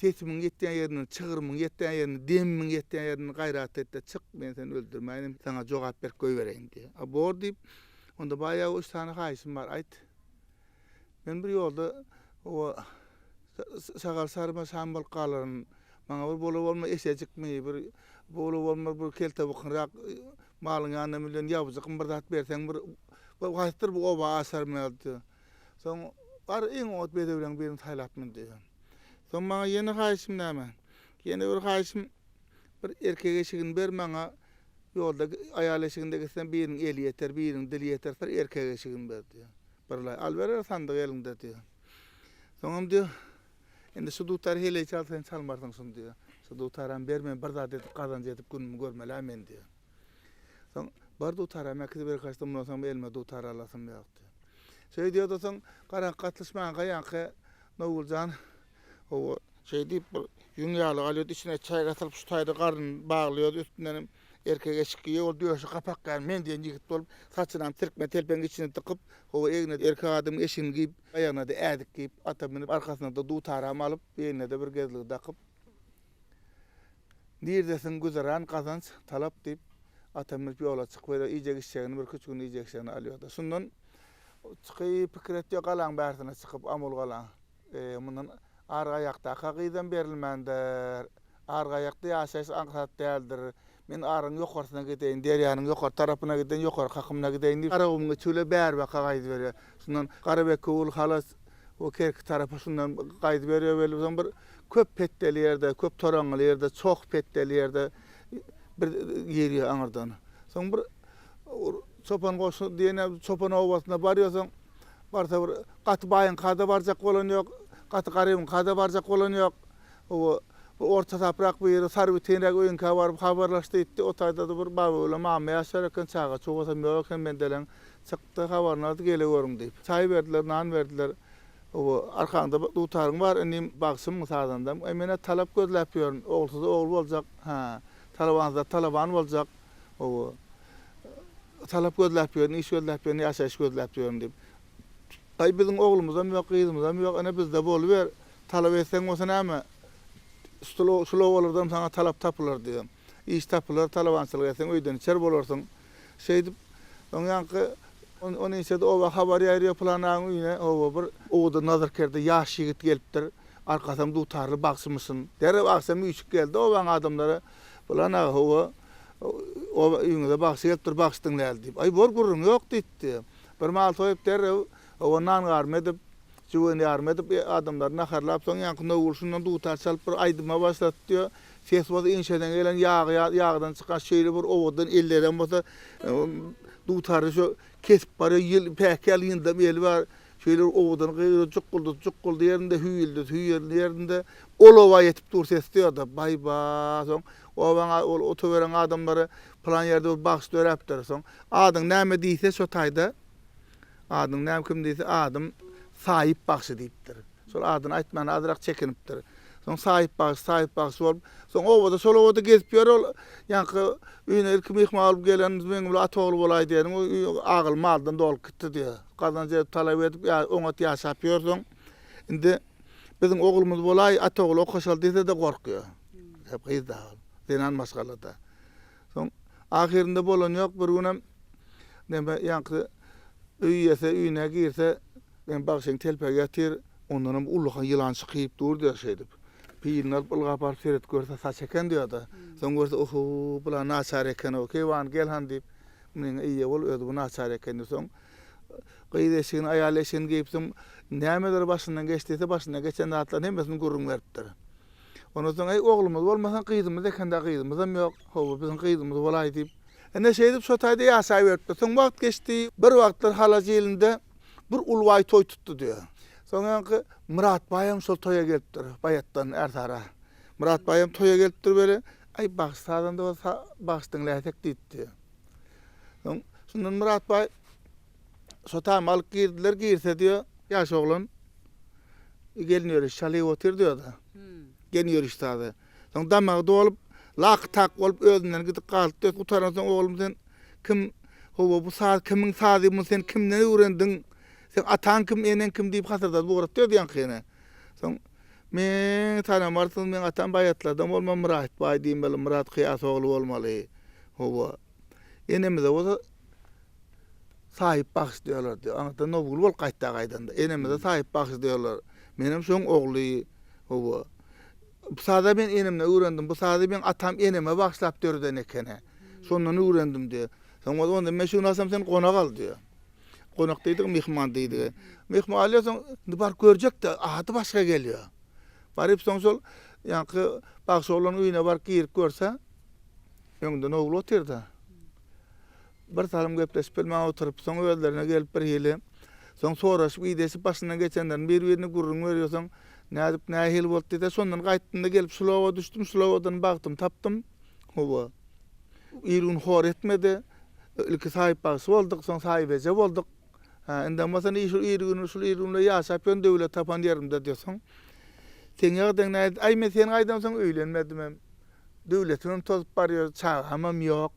Speaker 6: sesimiň ýetýän ýerinden, çygrymyň ýetýän ýerinden, demimiň ýetýän ýerinden gaýrat et-de çyk, men seni öldürmäýin, saňa jogap berip goýbereýin diýýär. A bor diýip, onda baýagy üç sany haýyşym bar, aýt. Men bir ýolda oba şagal sarma şam bolup galaryn. Maňa bir bola-bolma eşejikmi, bir bola-bolma bir kelte bykynrak malyň ýanyna münen ýabyjykmy bir zat berseň bir haýsydyr bir oba aşarym ýaly diýýär. Soň bar iň oňat bedewleň birini saýlap mün diýýär. Soň maňa ýene haýyşym näme? Ýene bir haýyşym bir erkek eşigini ber maňa ýolda aýal eşiginde gitsem biriniň eli ýeter, biriniň dili ýeter bir erkek eşigini ber diýýär. Birlaý alyberer sandyk eliňde diýýär. Soňam diýýär indi şu dutary heleý çal sen çalmarsyň şuny diýýär. Şu dutaram ber men bir zat edip gazanç edip günümi görmelä men diýýär. Soň bar dutaram äkidip bir kaçdym mundan soň elime dutar alasym ýok diýýär. Şeý diýýär-de soň garaňky gatlyşmanka ýaňky Nowgüljan hawa şeý diýip bir ýüň ýaly alýardy içine çaý gatylyp şu taýda garnyny baglaýardy üstündenem erkek eşik geýýär ol döşi gapak ýaly men diýen ýigit bolup saçynam tirkme telpegiň içine dykyp hawa egnine erkek adamyň eşigini geýip aýagyna-da ädik geýip ata münüp arkasynada dutaram alyp beýnine-de bir gezligi dakyp Nirdesiň güzeran, gazanç, talap diýip, ata münüp ýola çykyp, iýjek-içjegini, birküç gün iýjek-içjegini alýar-da. Şundan çykyp, pikir etýär, galaň bärsine çykyp, Amul galaň. E, mundan argaýakdaka gyzam berilmändir. Argaýakda ýaşaýyş aňsat däldir. Men aryň ýokarsyna gideýin, derýanyň ýokary tarapyna gideýin, ýokary kakymyna gideýin diýip, Garagumuň içi bile bäri-baka gaýdyberýär. Şundan Garabekewül, Halaç we Kerki tarapa şundan gaýdyberýär weli, soň bir köp petdeli ýerde, köp toraňňyly ýerde, çoh petdeli ýerde bir girýär aňyrdan. Soň bir çopan goşy diýen çopan obasyna barýar soň barsa bir gaty baýyňka-da barjak bolan ýok, gaty garybyňka-da barjak bolan ýok. Hawa, bir orta saprak bir ýere sarybitenräk öýüňkä baryp habarlaş diýipdi. O taýda-da bir baba bilen mama ýaşar eken, çaga-çugasam ýok eken bendeleň. Çykdy, habaryny aldy, geleweriň diýip. Çaý berdiler, nan berdiler. Hawa, arkaňda dutaryň bar, inim, bagşymyň, sazandam. Eý, men-ä talap gözläp ýörün. Ogulsyza ogul boljak, hä, talabansyza talaban boljak. Hawa, talap gözläp ýörün, iş gözläp ýörün, ýaşaýyş gözläp ýörün diýip. Aý, biziň oglumyzam ýok, gyzymyzam ýok, ine, bizde boluber. Talap etseň bolsa näme, şul obalardan saňa talap tapylar diýen. Iş tapylar, talabançylyk etseň öýden içer bolarsyň. Şeýdip, oň ýaňky on inçede oba habar ýaýraýar pylan agaň öýüne, oba bir owadan nazarkerde ýaş ýigit gelipdir, arkasam dutarly bagşymyşyn. Derrew agşam üýşüp geldi obaň adamlary, Pylan aga, hawa, oba öýüňize bagşy gelipdir, bagşy diňläli diýip. Aý, bor gürrüň ýok diýipdi. Bir mal soýup derrew, hawa, nan garma edip, Jüwen ýarym edip, adamlary naharlap, soň ýaňky Nowgül şundan dutar çalyp bir aýdyma başlady diýýär. Ses bolsa inçeden gelen ýagy ýagdan çykan şeýle bir owadan ellerem bolsa dutary şo kesip barýar, ýel päk ýaly ýyndam eli bar. Şeýle bir owadan gygyryp jukguldysy jukguldy ýerinde, hüýüldisi hüýüldi ýerinde. Ol oba ýetip dur ses diýýär-de. Baý-ba, soň obaň ol otubereň adamlary pylan ýerde bir bagşy döräpdir. Soň adyň näme diýse şo taýda Adyň näme kim diýse, adym Saýyp bagşy diýipdir. Şol adyny aýtmana azrak çekinipdir. Soň Saýyp bagşy, Saýyp bagşy bolup, soň obada, şol obada gezip ýör ol. Ýaňky öýüne ilki myhman bolup gelen meň bilen ata ogly bolaý diýeniň öýi agyl maldan dolup gitdi diýýär. Gazanç edip, talap edip, ýa oňat ýaşap ýör soň. Indi biziň oglumyz bolaý, ata ogly okaşaly diýse-de gorkýar. Hep gyz dagy, zenan maşgalada. Soň ahyrynda bolan ýok, bir günem Neme ýaňky öý eýesi öýüne girse, men bagşyň telpegi ýatyr, ondanam ullakan ýylan çykyp dur diýýär şeýdip. Pilini alyp ylgap baryp seredip görse saç eken diýýär-de. Soň görse, oho, bula naçar eken-ow, keýwany gel han diýip, munyňa eýe bol, özi bu naçar eken diýip, soň gyz eşigini, aýal eşigini geýip, soň nämeler başyndan geçdi diýse, başyndan geçen zatlaryň hemmesini gürrüň beripdir. Ondan soň, eý, oglumyz bolmasa, gyzymyz eken-dä, gyzymyzam ýok, hawa, biziň gyzymyz bolaý diýip, Ine şeýdip şo taýda ýaşaýberipdir. Soň wagt geçdi. Bir wagtlar Halaç ilinde bir uly baý toý tutdy diýýär. Soň ýaňky Myrat baýam şol toýa gelipdir. Baýatdan Ärsara. Myrat baýam toýa gelipdir weli. Aý, bagşy sazanda bolsa bagşy diňläýsek diýipdi. Soň şundan Myrat baý şo tama alyp girdiler, girse diýýär, ýaş oglan gelin ýöriş çalyp otyr diýýär-de. Gelin ýöriş sazy. Soň damagy dolup, lak-tak bolup özünden gidip galypdy. Gutaransoň oglum sen kim, hawa bu saz kimiň sazy, muny sen kimden öwrendiň? Seň ataň kim, eneň kim diýip hasyrdadyp ugratdy özi ýaňky ene. Soň Men tanamarsyňyz, meň atam baýatlardan bolma Myrat baý diýmeli, Myrat Kyýas ogly bolmaly. Hawa. Enemize bolsa Saýyp bagşy diýerler diýýär. Aňyrdan Nowgül bolup gaýtdy gaýdanda. Enemize Saýyp bagşy diýerler. Menem şoň ogly. Hawa. Bu saza men enemden öwrendim. Bu sazy meň atam eneme bagyşlap döreden ekeni. Şondan öwrendim diýýär. Soň bolsa onda men şu gün alsam sen gonak al diýýär. Gonak diýdigi myhman diýdigi. Myhman alýar soň indi baryp görjek-de ady başga gelýär. Baryp soň şol ýaňky bagşy oglanyň öýüne baryp girip görse öňünde Nowgül otyr-da. Bir salym gepleşip bilmän oturyp, soň özlerine gelip birhili, soň soraşyp, ideşip başyndan geçenlerini bir-birine gürrüň berýär, soň nädip, nähili boldy diýse, şondan gaýtdym-da gelip şul oba düşdüm, şul obadan bagtymy tapdym. Hawa. Il-gün hor etmedi. Ilki Saýyp bagşy bolduk, soň Saýyp eje bolduk. Hä, indem bolsa ine şul il-gün, şul il-günde ýaşap ýörün, döwlet tapan ýerimde diýýär. Soň seň ýagdaýyň nähili? Aý, men seniň aýdansoň öýlenmedimem. Döwletimem tozup barýar, çagamam ýok.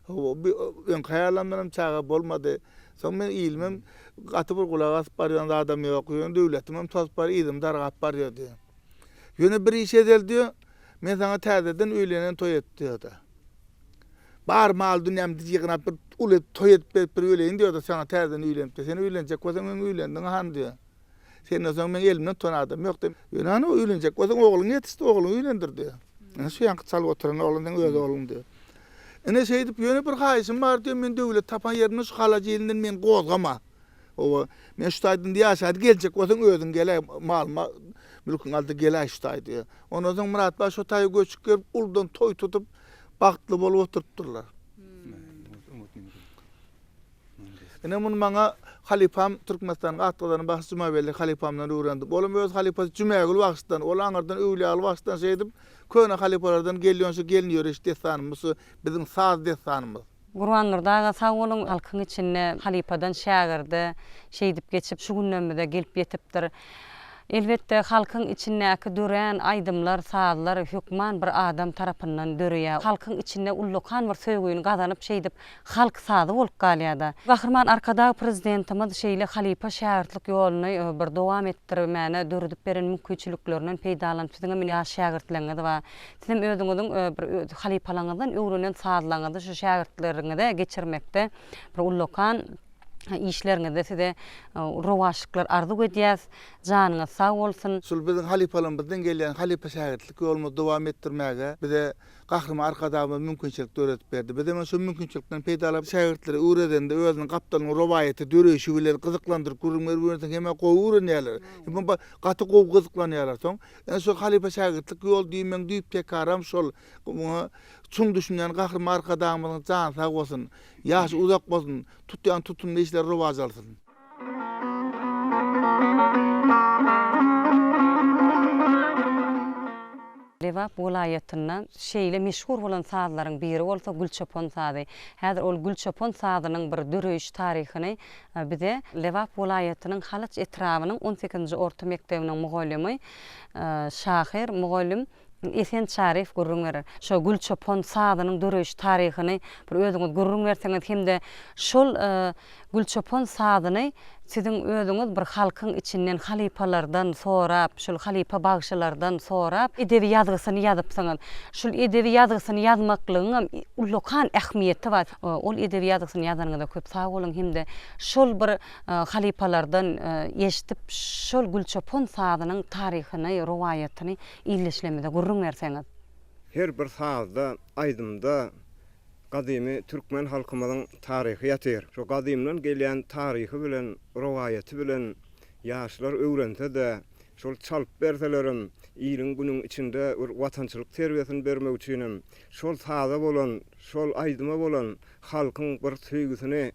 Speaker 6: Hawa, bu öňki aýallamdanam çaga bolmady. Soň men ilimem gaty bir gulak asyp barýan zadam ýok. Ýöne döwletimem tozup barýar, yzym dargap barýar diýýär. Ýöne bir iş edeli diýýär, men saňa täzeden öýlenen toý et diýýär-de. Bar mal-dünýämi ýygnap bir uly toý edip berip bir öleýin diýýär-de, saňa täzeden öýlenip diýýär. Sen öýlenjek bolsaň öň öýlendiň han diýýär. Senden soň meň elimden tutan adam ýok diýip. Ýöne hany öýlenjek bolsaň ogluň ýetişdi, ogluňy öýlendir diýýär. Ine şu ýaňky çalyp oturan oglan seň öz ogluň diýýär. Ine şeýdip ýöne bir haýyşym bar diýýär, men döwlet tapan ýerimden şu Halaç ilinden meni gozgama. Hawa, men şu taýdan ýaşaýdy geljek bolsaň özüň geläý, malyma mülküňi al-da geläý şu taý diýýär. Ondan soň Myrat baý şo taýa göçüp gelip uludan toý tutup, bagtly bolup oturypdyrlar. Ine muny maňa halypam Türkmenistanyň at gazanan bagşysy Jumabelli halypamdan öwrendim. Olam öz halypasy Jumagül bagşydan, ol aňyrdan Öwlüýaly bagşydan şeýdip köne halypalardan gelýän şu gelin ýöreýiş dessanymyz şu biziň saz dessanymyz.
Speaker 1: Gurbandurdy aga sag boluň halkyň içinde halypadan şägirde şeýdip geçip şu günlerimize gelip ýetipdir. Elbetde halkyň içindäki dörän aýdymlar sazlar hökman bir adam tarapyndan döreýär. Halkyň içinde ullakan bir söýgüni gazanyp şeýdip halk sazy bolup galýada. Gahryman Arkadag Prezidentimiz şeýle halypa şägirtlik ýoluny bir dowam etdirmäne döredip beren mümkinçiliklerinden peýdalanyp siziňem indi ýaş şägirtleriňiz bar. Sizem özüňiziň bir halypalaryňyzdan öwrenen sazlaryňyzy şu şägirtleriňize geçirmekde bir ullakan işleriňizde size rowaçlyklar arzuw edýäs. Janyňyz sag bolsun.
Speaker 6: Şul biziň halypalarymyzdan gelýän halypa-şägirtlik ýolumyzy dowam etdirmäge bize Gahryman Arkadagymyz mümkinçilik döredip berdi. Biz hem şu mümkinçilikden peýdalanyp, şägirtlere öwredende özüniň gapdalynyň rowaýaty, döreýşi bilen gyzyklandyryp gürrüň berip öwrenseň hem-ä gowy öwrenýärler, hem gaty gowy gyzyklanýarlar. Soň ine şu halypa-şägirtlik ýol diýmegiň düýp-tekaram şol. Muňa çuň düşünýän Gahryman Arkadagymyzyň jany sag bolsun, ýaşy uzak bolsun, tutýan tutumly işleri rowaç alsyn.
Speaker 1: Lebap welaýatynda şeýle meşhur bolan sazlaryň biri bolsa Gülçopan sazy. Häzir ol Gülçopan sazynyň bir döreýiş taryhyny bize Lebap welaýatynyň Halaç etrabynyň on sekizinji orta mekdebiniň mugallymy, şahyr, mugallym Esen Çaryýew gürrüň berer. Şo Gülçopan sazynyň döreýiş taryhyny bir özüňiz gürrüň berseňiz hem-de şol Gülçopan sazyny siziň özüňiz bir halkyň içinden halypalardan sorap, şol halypa bagşylardan sorap edebi ýazgysyny ýazypsyňyz. Şul edebi ýazgysyny ýazmaklygyňam ullakan ähmiýeti bar. Ol edebi ýazgysyny ýazanyňyza köp sag boluň hem-de şol bir halypalardan eşidip şol Gülçopan sazynyň taryhyny, rowaýatyny ildeşlerimize gürrüň berseňiz.
Speaker 7: Her bir sazda, aýdymda gadymy türkmen halkymyzyň taryhy ýatyr. Şo gadymdan gelýän taryhy bilen, rowaýaty bilen ýaşlar öwrense-de, şol çalyp berselerem, iliň-günüň içinde bir watançylyk terbiýesini bermek üçinem, şol saza bolan, şol aýdyma bolan halkyň bir söýgüsini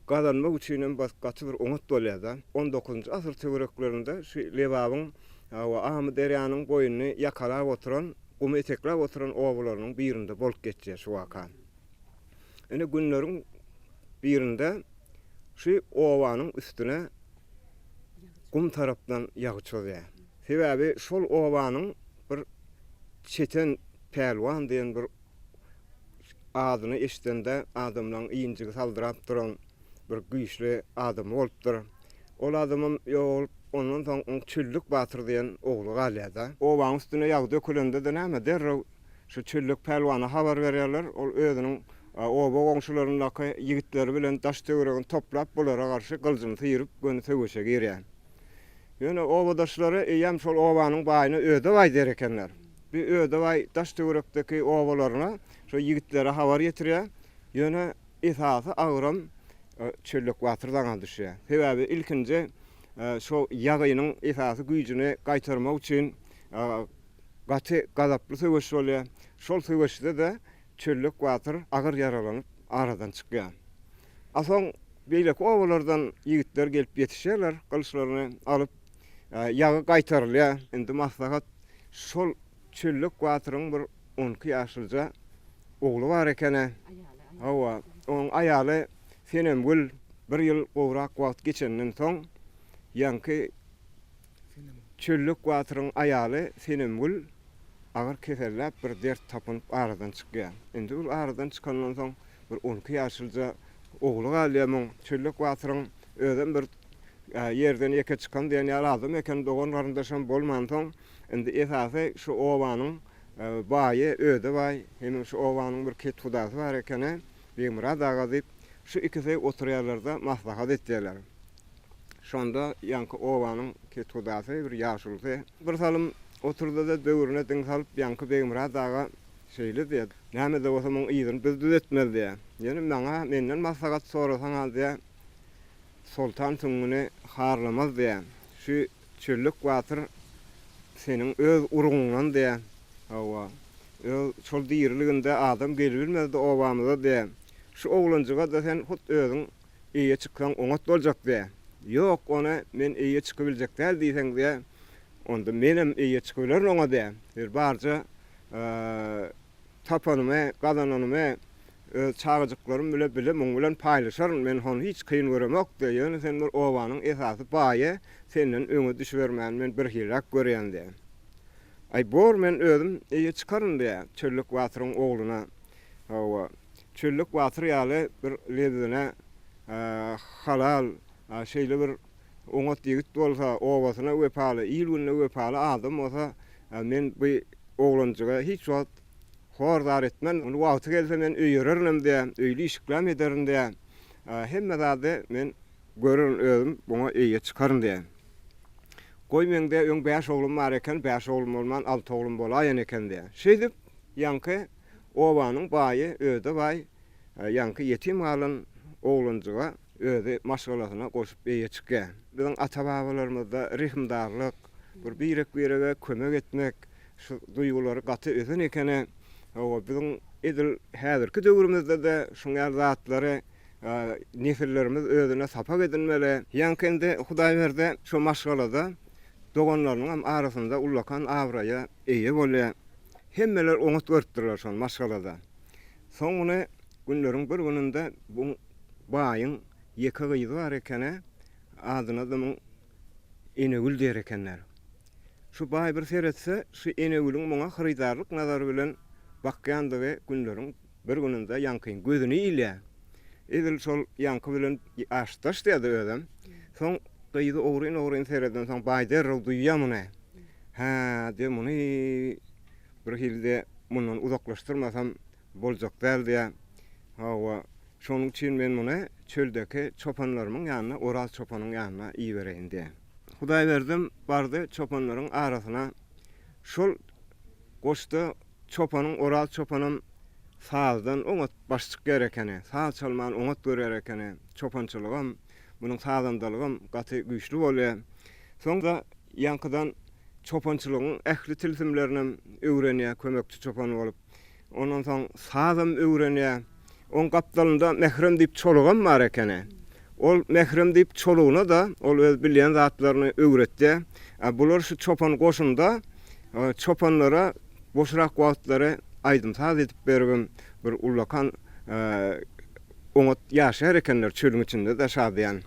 Speaker 7: gazanmak üçinem gaty bir oňat bolýar-da. On dokuzynjy asyr töwereklerinde şu Lebabyň we Amyderýanyň boýuny ýakalap oturan. gumy etekläp oturan obalarynyň birinde bolup geçýär şu waka. Ine günleriň birinde şu obanyň üstüne gum tarapdan ýagy çozýar. Sebäbi şol obanyň bir Çeten pälwan diýen bir adyny eşidende adamlaň injigi saldyrap duran bir güýçli adamy bolupdyr. Ol adamam ýogalyp, ondan soň oň Çöllük batyr diýen ogly galýar-da. Obaň üstüne ýagy dökülende-de näme, derrew şu Çöllük pälwana habar berýärler. Ol özüniň oba goňşularyndaky ýigitleri bilen daş-töweregini toplap, bulara garşy gylyjyny syryp, göni söweşe girýär. Ýöne obadaşlary eýýäm şol obanyň baýyna Ödebaý diýer ekenler. Bu Ödebaý daş-töwerekdeki obalaryna şo ýigitlere habar ýetirýär. Ýöne esasy agram Çöllek batyr daňa düşýär. Sebäbi ilkinji şo ýagynyň esasy güýjüni gaýtarmak üçin gaty gazaply söweş bolýar. Şol söweşde-de Çöllek batyr agyr ýaralanyp aradan çykýar. A soň beýleki obalardan ýigitler gelip ýetişýärler, gylyçlaryny alyp, ýagy gaýtarylýar. Indi maslahat şol Çöllek batyryň bir on iki ýaşlyja ogly bar eken-ä. Hawa, onuň aýaly Senemgül bir ýyl gowrak wagt geçenden soň, ýaňky Çöllek batyryň aýaly Senemgül agyr keselläp, bir dert tapynyp aradan çykýar. Indi ol aradan çykandan soň bir on iki ýaşlyja ogly galýar muň. Çöllek batyryň özem bir ýerden ýeke çykan diýen ýaly adam eken, dogan-garyndaşam bolmansoň, indi esasy şu obanyň baýy Öde baý hemem şu obanyň bir kethudasy bar ekeni, Begmyrat aga diýip, şu ikisi oturýarlar-da, maslahat etýärler. Şonda ýaňky obanyň kethudasy, bir ýaşulusy bir salym oturdy-da, böwrüne diň salyp, ýaňky Begmyrat aga şeýle diýýär, Näme-de bolsa muň yzyny biz düzetmeli diýýär. Ýöne maňa menden maslahat sorasaň-a diýýär, Soltan süňňüni harlamaz diýýär. Şu Çöllük batyr seniň öz urugyňdan diýýär. Hawa, öz şol diriliginde adam gelibilmezdi obamyza diýýär. Şu oglanjyga-da sen hut özüň eýe çyksaň oňat boljak diýýär. Ýok, ony men eýe çykybiljek däl diýseň diýýär, onda menem eýe çykybilerin oňa diýýär. Bir barja tapanymy, gazananymy öz çagajyklarym bile bile muň bilen paýlaşaryn, men hony hiç kyn göremok diýýär. Ýöne sen bir obanyň esasy baýy, senden öňe düşübermäni men birhiliräk görýän diýýär. Aý, bor, men özüm eýe çykaryn diýýär Çöllük batyryň ogluna. Hawa, Çöllük batyr ýaly bir lebzine halal, şeýle bir oňat ýigit bolsa, obasyna wepaly, il-gününe wepaly adam bolsa, men bu oglanjyga hiç wagt hor-zar etmen. Muny wagty gelse men öýererinem diýýär, öýli-işiklem ederin diýýär. Hemme zady men görerin özüm, buňa eýe çykaryn diýýär. Goý meň diýýär, öň bäş oglum bar eken, bäş oglum bolman alty oglum bolaýan eken diýýär. Şeýdip, ýaňky obanyň baýy Öde baý ýaňky ýetim galan oglanjyga özi maşgalasyna goşup eýe çykýar. Biziň ata-babalarymyzda rehimdarlyk, bir birek-birege kömek etmek şu duýgulary gaty ösen ekeni. Hawa, biziň edil häzirki döwrümizde-de şuň ýaly zatlary nesillerimiz özüne sapak edinmeli. Ýaňky indi Hudaýberdi şo maşgalada doganlarynyňam arasynda ullakan abraýa eýe bolýar. Hemmeler oňat görüpdirler şony maşgalada. Soň muny günleriň bir gününde bu baýyň ýeke gyzy bar ekeni, adyna-da muň Enegül diýer ekenler. Şu baý bir seretse, şu Enegülüň muňa hyrydarlyk nazary bilen bakýandygy günleriň bir gününde ýaňkyň gözüni ilýär. Edil şol ýaňky bilen ýaşdaş diýýärdi özem. Soň gyzy ogryn-ogryn seredensoň baý derrew duýýar muny. Hä, diýýär, muny bir hili-de mundan uzaklaşdyrmasam boljak däl diýýär. Hawa, şonuň üçin men muny çöldäki çopanlarymyň ýanyna, Oraz çopanyň ýanyna ibereýin diýýär. Hudaýberdem bardy çopanlaryň arasyna. Şol goşda çopanyň Oraz çopanam sazdan oňat baş çykýar ekeni. Saz çalmany oňat görýär ekeni. Çopançylygam, munuň sazandalygam gaty güýçli bolýar. Soň-da ýaňkydan çopançylygyň ähli tilsimlerinem öwrenýär, kömekçi çopan bolup. Ondan soň sazam öwrenýär. Oň gapdalynda Mährem diýip çolugam bar ekeni. Ol Mährem diýip çolugyna-da ol öz bilýän zatlaryny öwretýär. A bular şu çopan goşunda çopanlara. Boşrak wagtlary aýdym-saz edip beribem bir ullakan oňat ýaşaýar ekenler çölüň içinde-de şadyýan.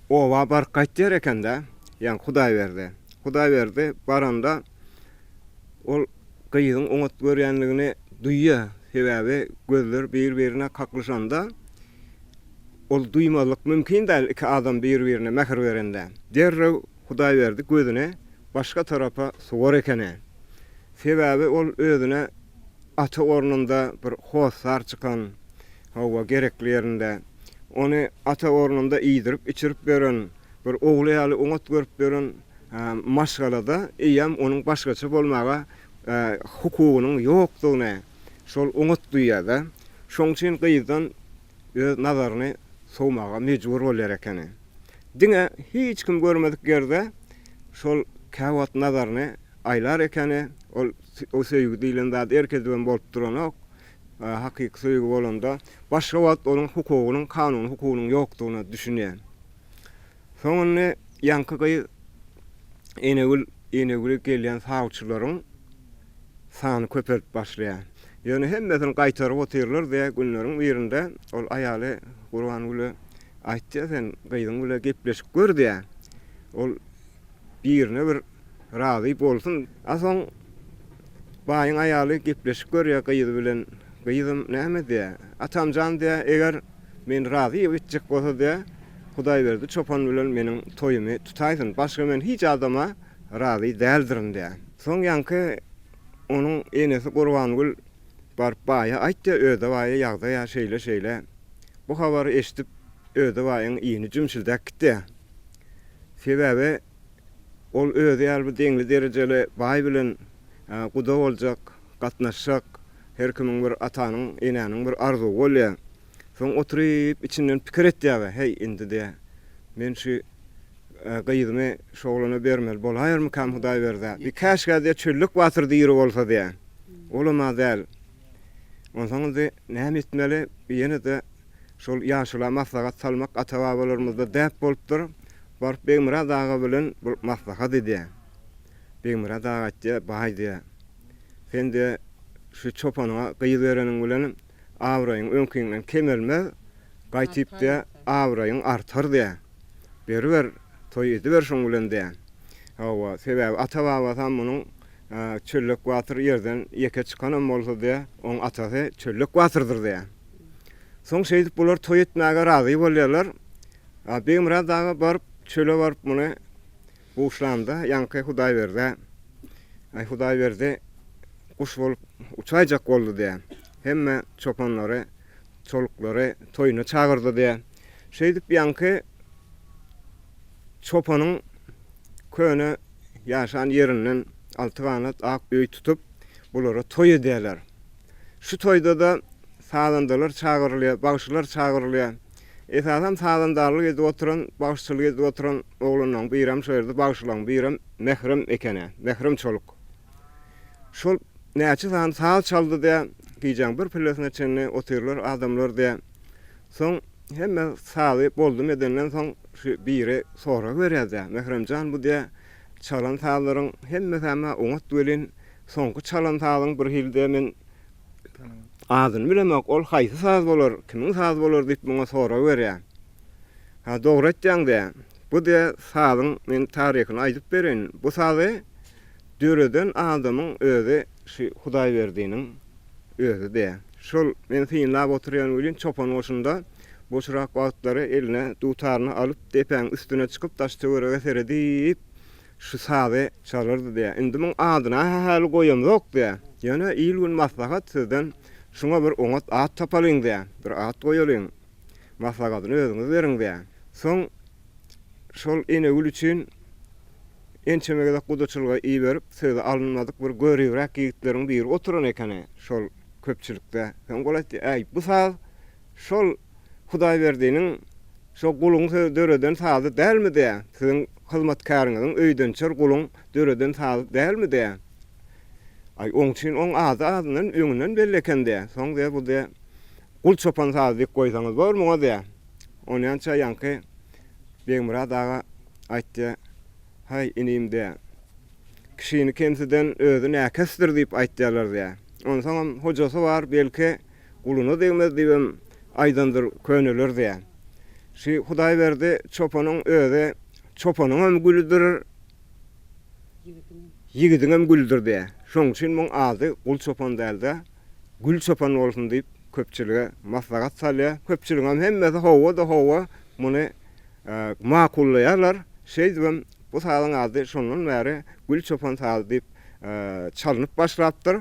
Speaker 7: Oba baryp gaýtýar eken-dä, ýaňky Hudaýberdi. Hudaýberdi baranda ol gyzyň oňat görýänligini duýýar. Sebäbi gözler bir-birine kaklyşanda ol duýmazlyk mümkin däl iki adam bir-birine mähir berende. Derrew Hudaýberdi gözüni başga tarapa sowar ekeni. Sebäbi ol özüne ata ornunda bir hossar çykan, hawa, gerekli ýerinde ony ata ornunda iýdirip-içirip ýören, bir ogly ýaly oňat görüp ýören maşgalada eýýäm onuň başgaça bolmaga hukugynyň ýokdugyny şol oňat duýýar-da. Şoň üçin gyzdan öz nazaryny sowmaga mejbur bolýar ekeni. Diňe hiç kim görmedik ýerde şol käwagt nazaryny aýlar ekeni. Ol o söýgi diýlen zat erk edibem bolup duranok. Hakyky söýgi bolanda başga wagt onuň hukugynyň, kanuny hukugynyň ýokdugyna düşünýär. Soň indi ýaňky gyz Enegül, Enegüle gelýän sawçylaryň sany köpelip başlaýar. Ýöne hemmesini gaýtaryp otyrlar diýýär. Günleriň birinde ol aýaly Gurbangüle aýtýar, sen gyzyň bile gepleşip gör diýýär. Ol birine bir razy bolsun. A soň baýyň aýaly gepleşip görýär gyzy bilen. Gyzym näme diýýär. Atamjan diýýär, eger meni razy etjek bolsa diýýär, Hudaýberdi çopan bilen meniň toýumy tutaýsyn. Başga men hiç adama razy däldirin diýýär. Soň ýaňky onuň enesi Gurbangül baryp baýa aýtýar, Öde baýa ýagdaý-a şeýle-şeýle. Bu habary eşidip Öde baýyň ini jümşüldäp gitýär. Sebäbi ol özi ýaly bir deňli-derejeli baý bilen guda boljak, gatnaşjak, her kimiň bir atanyň, enäniň bir arzuwy bolýar. Soň oturyp içinden pikir etýär, Heý, indi diýýär, men şu gyzymy şu oglana bermeli bolaýarmykam Hudaýberdä? Bir käşgä diýýär, Çöllek batyr diri bolsa diýýär. Olam-a däl. Onsoň indi näme etmeli? Ýene-de şol ýaşula maslahat salmak ata-babalarymyzda däp bolupdyr. Baryp Begmyrat aga bilen bir maslahat edýär. Begmyrat aga aýtýar, Baý diýýär, sen diýýär, şu çopanyňa gyz bereniň bilen abraýyň öňkiňden kemelmez, gaýtyp diýýär, abraýyň artar diýýär. Beriber, toý ediber şoň bilen diýýär. Hawa, sebäbi ata-babasam munuň Çöllek batyr ýerden ýeke çykanam bolsa diýýär, oň atasy Çöllek batyrdyr diýýär. Soň şeýdip bular toý etmäge razy bolýarlar. Begmyrat aga baryp, çöle baryp muny buşlanda, ýaňky Hudaýberdä, Aý, Hudaýberdi guş bolup uçaýjak boldy diýýär. Hemme çopanlary, çoluklary toýuna çagyrdy diýýär. Şeýdip ýaňky çopanyň köne ýaşan ýerinden alty ganat ak öý tutup, bulara toý edýärler. Şu toýda-da sazandalar çagyrylýar, bagşylar çagyrylýar. Esasam sazandarlyk edip oturan, bagşyçylyk edip oturan oglanlaryň birem şo ýerde bagşylaryň birem Mährem eken-ä, Mährem çoluk. Şol näçe sany saz çaldy diýä, gijäň bir pillesine çenli otyrlar adamlar diýä. Soň hemme sazy boldum edenden soň şu biri sorag berýär diýä, Mährem jan bu diýä, çalan sazlaryň hemmesem-ä oňat welin, soňky çalan sazyň bir hili diýä men Adyny bilemok, ol haýsy saz bolar, kimiň sazy bolar diýip muňa sorag berýär. Ha, dogry aýtýaň diýýär. Bu diýýär, sazyň men taryhyny aýdyp bereýin. Bu sazy döreden adamyň özi şu Hudaýberdiniň özi diýýär. Şol men synlap oturýan welin çopan goşunda boşrak wagtlary eline dutaryny alyp depäň üstüne çykyp daş-töwerege seredip Şu sazy çalardy diýýär. Indi muň adyna-ha häli goýamzok diýýär. Ýöne il-gün maslahat sizden şuňa bir oňat at tapalyň diýýär. Bir at goýalyň. Maslahatyny özüňiz beriň diýýär. Soň şol Enegül üçin ençeme gezek gudaçylyga iberip, sözi alynmadyk bir göribräk ýigitleriň biri oturan ekeni şol köpçülikde. Soň ol aýtdy, Äý, bu saz Şol Hudaýberdiniň şo guluň sözi döreden sazy dälmi-dä? Siziň hyzmatkäriňiziň öýdençer guluň döreden sazy dälmi-dä? Aý, oň üçin oň ady azyndan öňünden belli eken-dä. Soň diýýär, bu diýýär, Gul çopan sazy diýip goýsaňyz bor muňa diýýär. Onýança ýaňky Begmyrat aga aýtdy, Haý, inim diýýär. Kişini kemsiden özi näkesdir diýip aýtýarlar diýýär. Onsoňam hojasy bar, belki, guluna degmez diýibem aýdandyr köneler diýýär. Şi Hudaýberdi çopanyň özi çopanyňam gülüdir, ýigidiňem gülüdir diýýär. Şoň üçin muň ady Gul çopan däl-de, Gül çopan bolsun diýip köpçülige maslahat salýar. Köpçüligiňem hemmesi hawa-da hawa muny makullaýarlar. Şeýdibem bu sazyň ady şondan bäri Gül çopan sazy diýip çalnyp başlapdyr.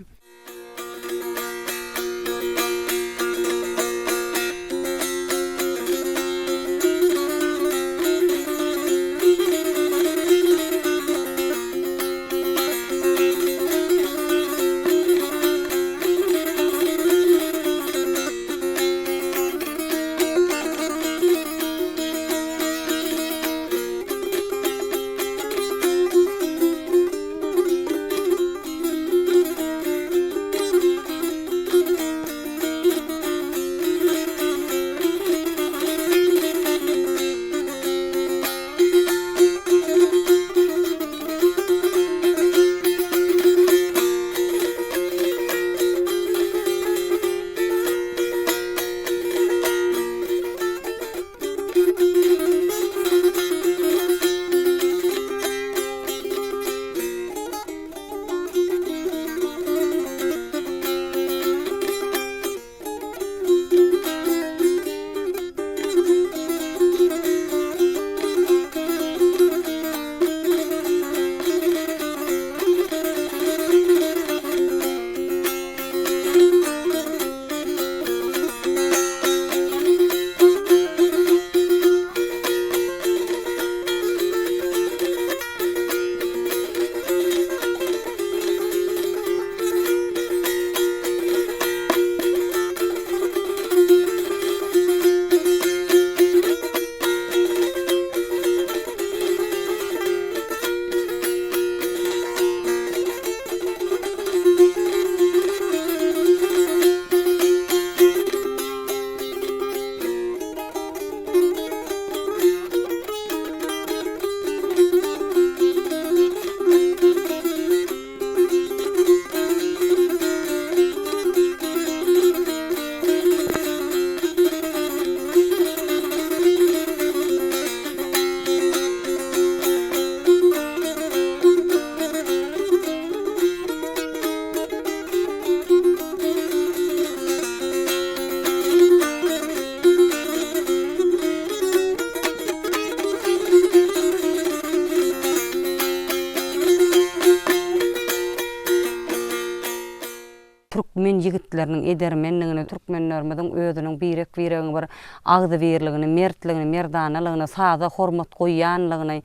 Speaker 1: Türkmen ýigitleriniň edermenligini, türkmenlerimiziň özüniň birek-biregiň bir agzybirligini, mertligini, merdanalygyny, saza hormat goýýanlygyny,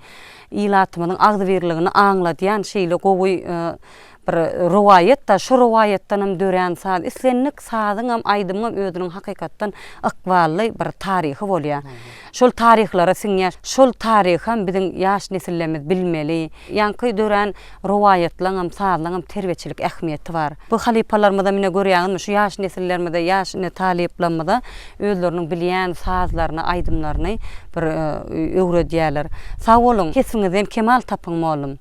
Speaker 1: ilatymyzyň agzybirligini aňladýan şeýle gowy bir rowaýat-da, şu rowaýatdanam dörän saz. Islendik sazyňam, aýdymyňam özüniň hakykatdan ykbally bir taryhy bolýar. Şol taryhlara siňýär. Şol taryham biziň ýaş nesillerimiz bilmeli. Ýaňky dörän rowaýatlaňam, sazlaňam terbiýeçilik ähmiýeti bar. Bu halypalarymyzam ine görýäňizmi, şu ýaş nesillerimize, ýaş ine talyplarymyza özleriniň bilýän sazlaryny, aýdymlaryny bir öwredýärler. Sag boluň, kesbiňizden kemal tapyň mollum.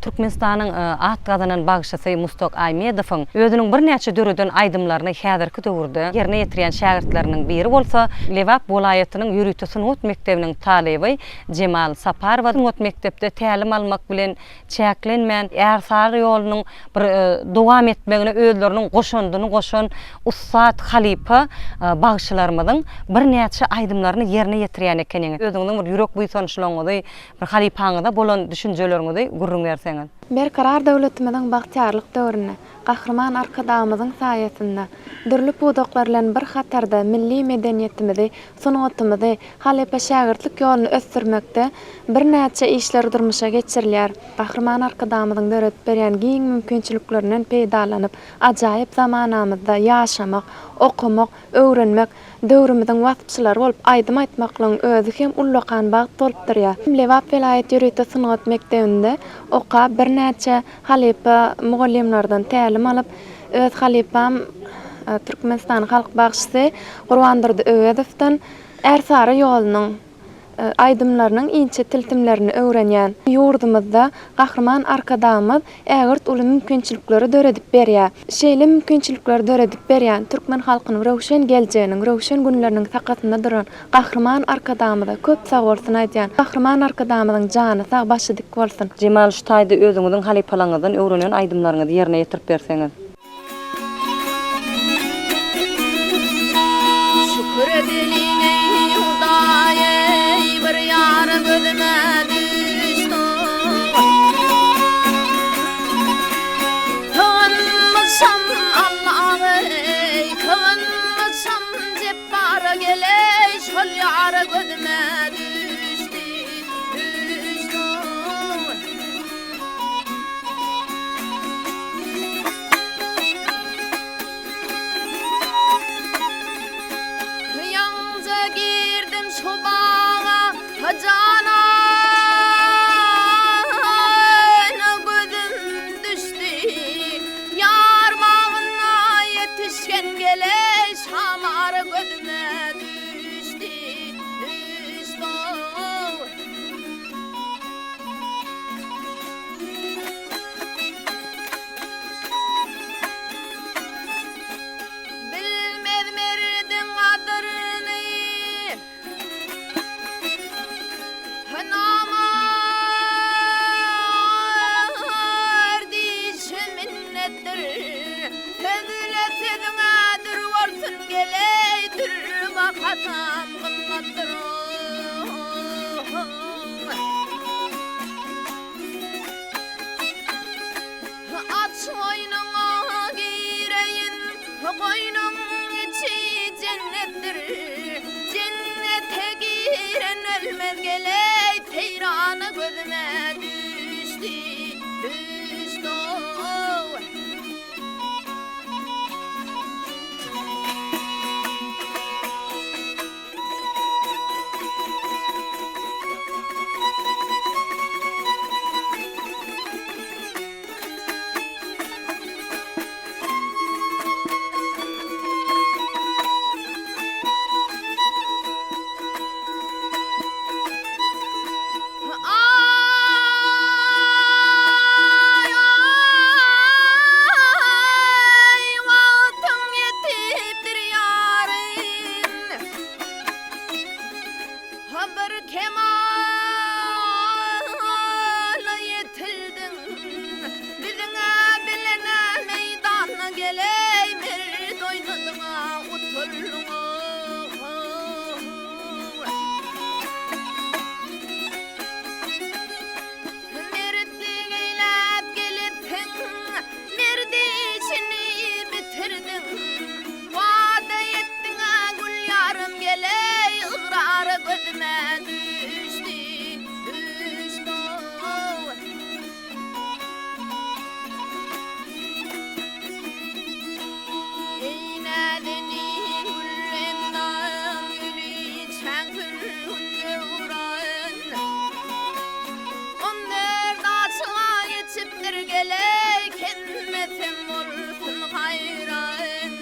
Speaker 1: Türkmenistanyň at gazanan bagşysy Mustak Aýmedowyň özüniň birnäçe döreden aýdymlaryny häzirki döwürde ýerine ýetirýän şägirtleriniň biri bolsa Lebap welaýatynyň ýörite sungat mekdebiniň talyby Jemal Saparowa sungat mekdepde tälim almak bilen çäklenmän, ärsary ýolunyň bir dowam etmegine özleriniň goşandyny goşan ussat halypa bagşylarymyzyň birnäçe aýdymlaryny ýerine ýetirýän ekeniňiz. Özüňiziň bir ýürek buýsançlygyňyzy Bir halypaňyza bolan düşünjeleriňizi gürrüň berseňiz.
Speaker 8: Berkarar döwletimiziň bagtyýarlyk döwründe, Gahryman Arkadagymyzyň saýasynda, dürli pudaklar bilen bir hatarda milli medeniýetimizi, sungatymyzy, halypa-şägirtlik ýoluny ösdürmekde birnäçe işler durmuşa geçirilýär. Gahryman Arkadagymyzyň döredip berýän giň mümkinçiliklerinden peýdalanyp, ajaýyp zamanamyzda ýaşamak, okamak, öwrenmek, döwrümiziň waspçylary bolup aýdym aýtmaklygyň özi hem ullakan bagt bolup durýar. Lebap welaýat ýörite sungat mekdebinde okap, birnäçe halypa mugallymlardan tälim alyp, öz halypam Türkmenistanyň halk bagşysy Gurbandurdy Öwezowdan. Ärsary ýolunyň aýdymlarynyň inçe tilsimlerini öwrenýän. Ýurdumyzda Gahryman Arkadagymyz ägirt uly mümkinçilikleri döredip berýär. Şeýle mümkinçilikleri döredip berýän, türkmen halkynyň röwşen geljeginiň, röwşen günleriniň sakasynda duran Gahryman Arkadagymyza köp sagbolsun aýdýan. Gahryman Arkadagymyzyň jany sag, başy dik bolsun!
Speaker 1: Jemal şu taýda özüňiziň halypalaryňyzdan öwrenen aýdymlaryňyzy ýerine ýetirip berseňiz.
Speaker 9: Şükür edeliň eý Hudaý eý bir ýara gözüme düşdi. Sygynmyşam Allaha eý sygynmyşam Jepbara geleý şol ýara gözüme düşdi düşdi. Ýaňja girdim şu baga janan gözüm düşdi. Ýar bagyna ýetişgen geleý şamar gözüme düşdi, düşdi. Bilmez merdiň gadyryny Namart işi minnetdir Sözle sözüňe dür bolsun geleý dür bahasam gymmatdyr. Aç goýnuňa gireýin, goýnuň içi jennetdir. Jennete giren ölmez geleý, seýrana gözüme düşdi, düşdi-ow. Aý, wagtyň ýetipdir ýarym. Bir kemala ýetildiň. Biziň-ä bilen-ä meýdana geleý, mert oýnadyň-a, utuldyň-ow. Mertlik eýläp gelipsiň, Merd işini bitirdiň. Wada etdiň-ä gül ýarym geleý, Ygrara gözüme düşdi, düşdi-ow. Eý näzenin gül endam, Güliçäň sürgün döwran. On dört aşyga ýetipdir geleý, Kemmesem bolsun haýran.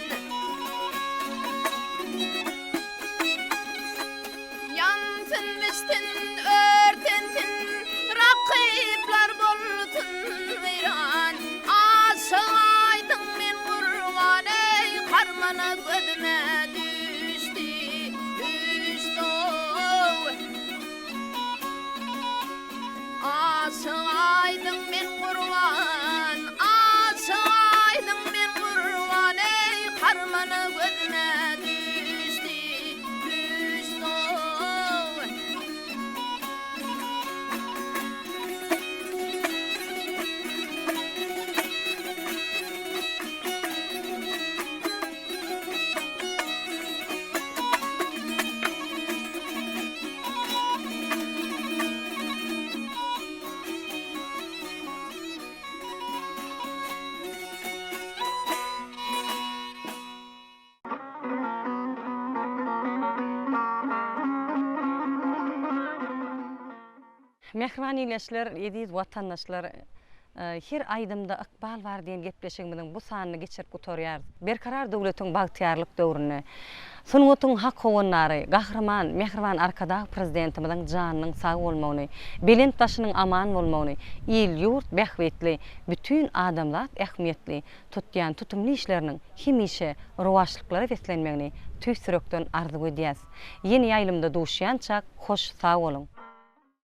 Speaker 9: Ýansyn, bişsin, örtensin, Rakyplar bolsun weýran. Aşyk aýdyň men gurban eý, Harmana gözüme düşdi, düşdi-ow. Aşyk aýdyň men gurban, Aşyk aýdyň men gurban eý, Harmana gözüme düşdi, düşdi-ow.
Speaker 1: Mähriban ildeşler, eziz watandaşlar! Her aýdymda ykbal bar diýen gepleşigimiziň bu sanyny geçirip gutarýarys. Berkarar döwletiň bagtyýarlyk döwründe sungatyň hak howandary, Gahryman, mähriban Arkadag Prezidentimiziň janynyň sag bolmagyny, belent başynyň aman bolmagyny, il-ýurt bähbitli, bütin adamzat ähmiýetli tutýan tutumly işleriniň hemişe rowaçlyklara beslenmegini tüýs ýürekden arzuw edýäs. Ýene ýaýlymda duşýançak hoş sag boluň!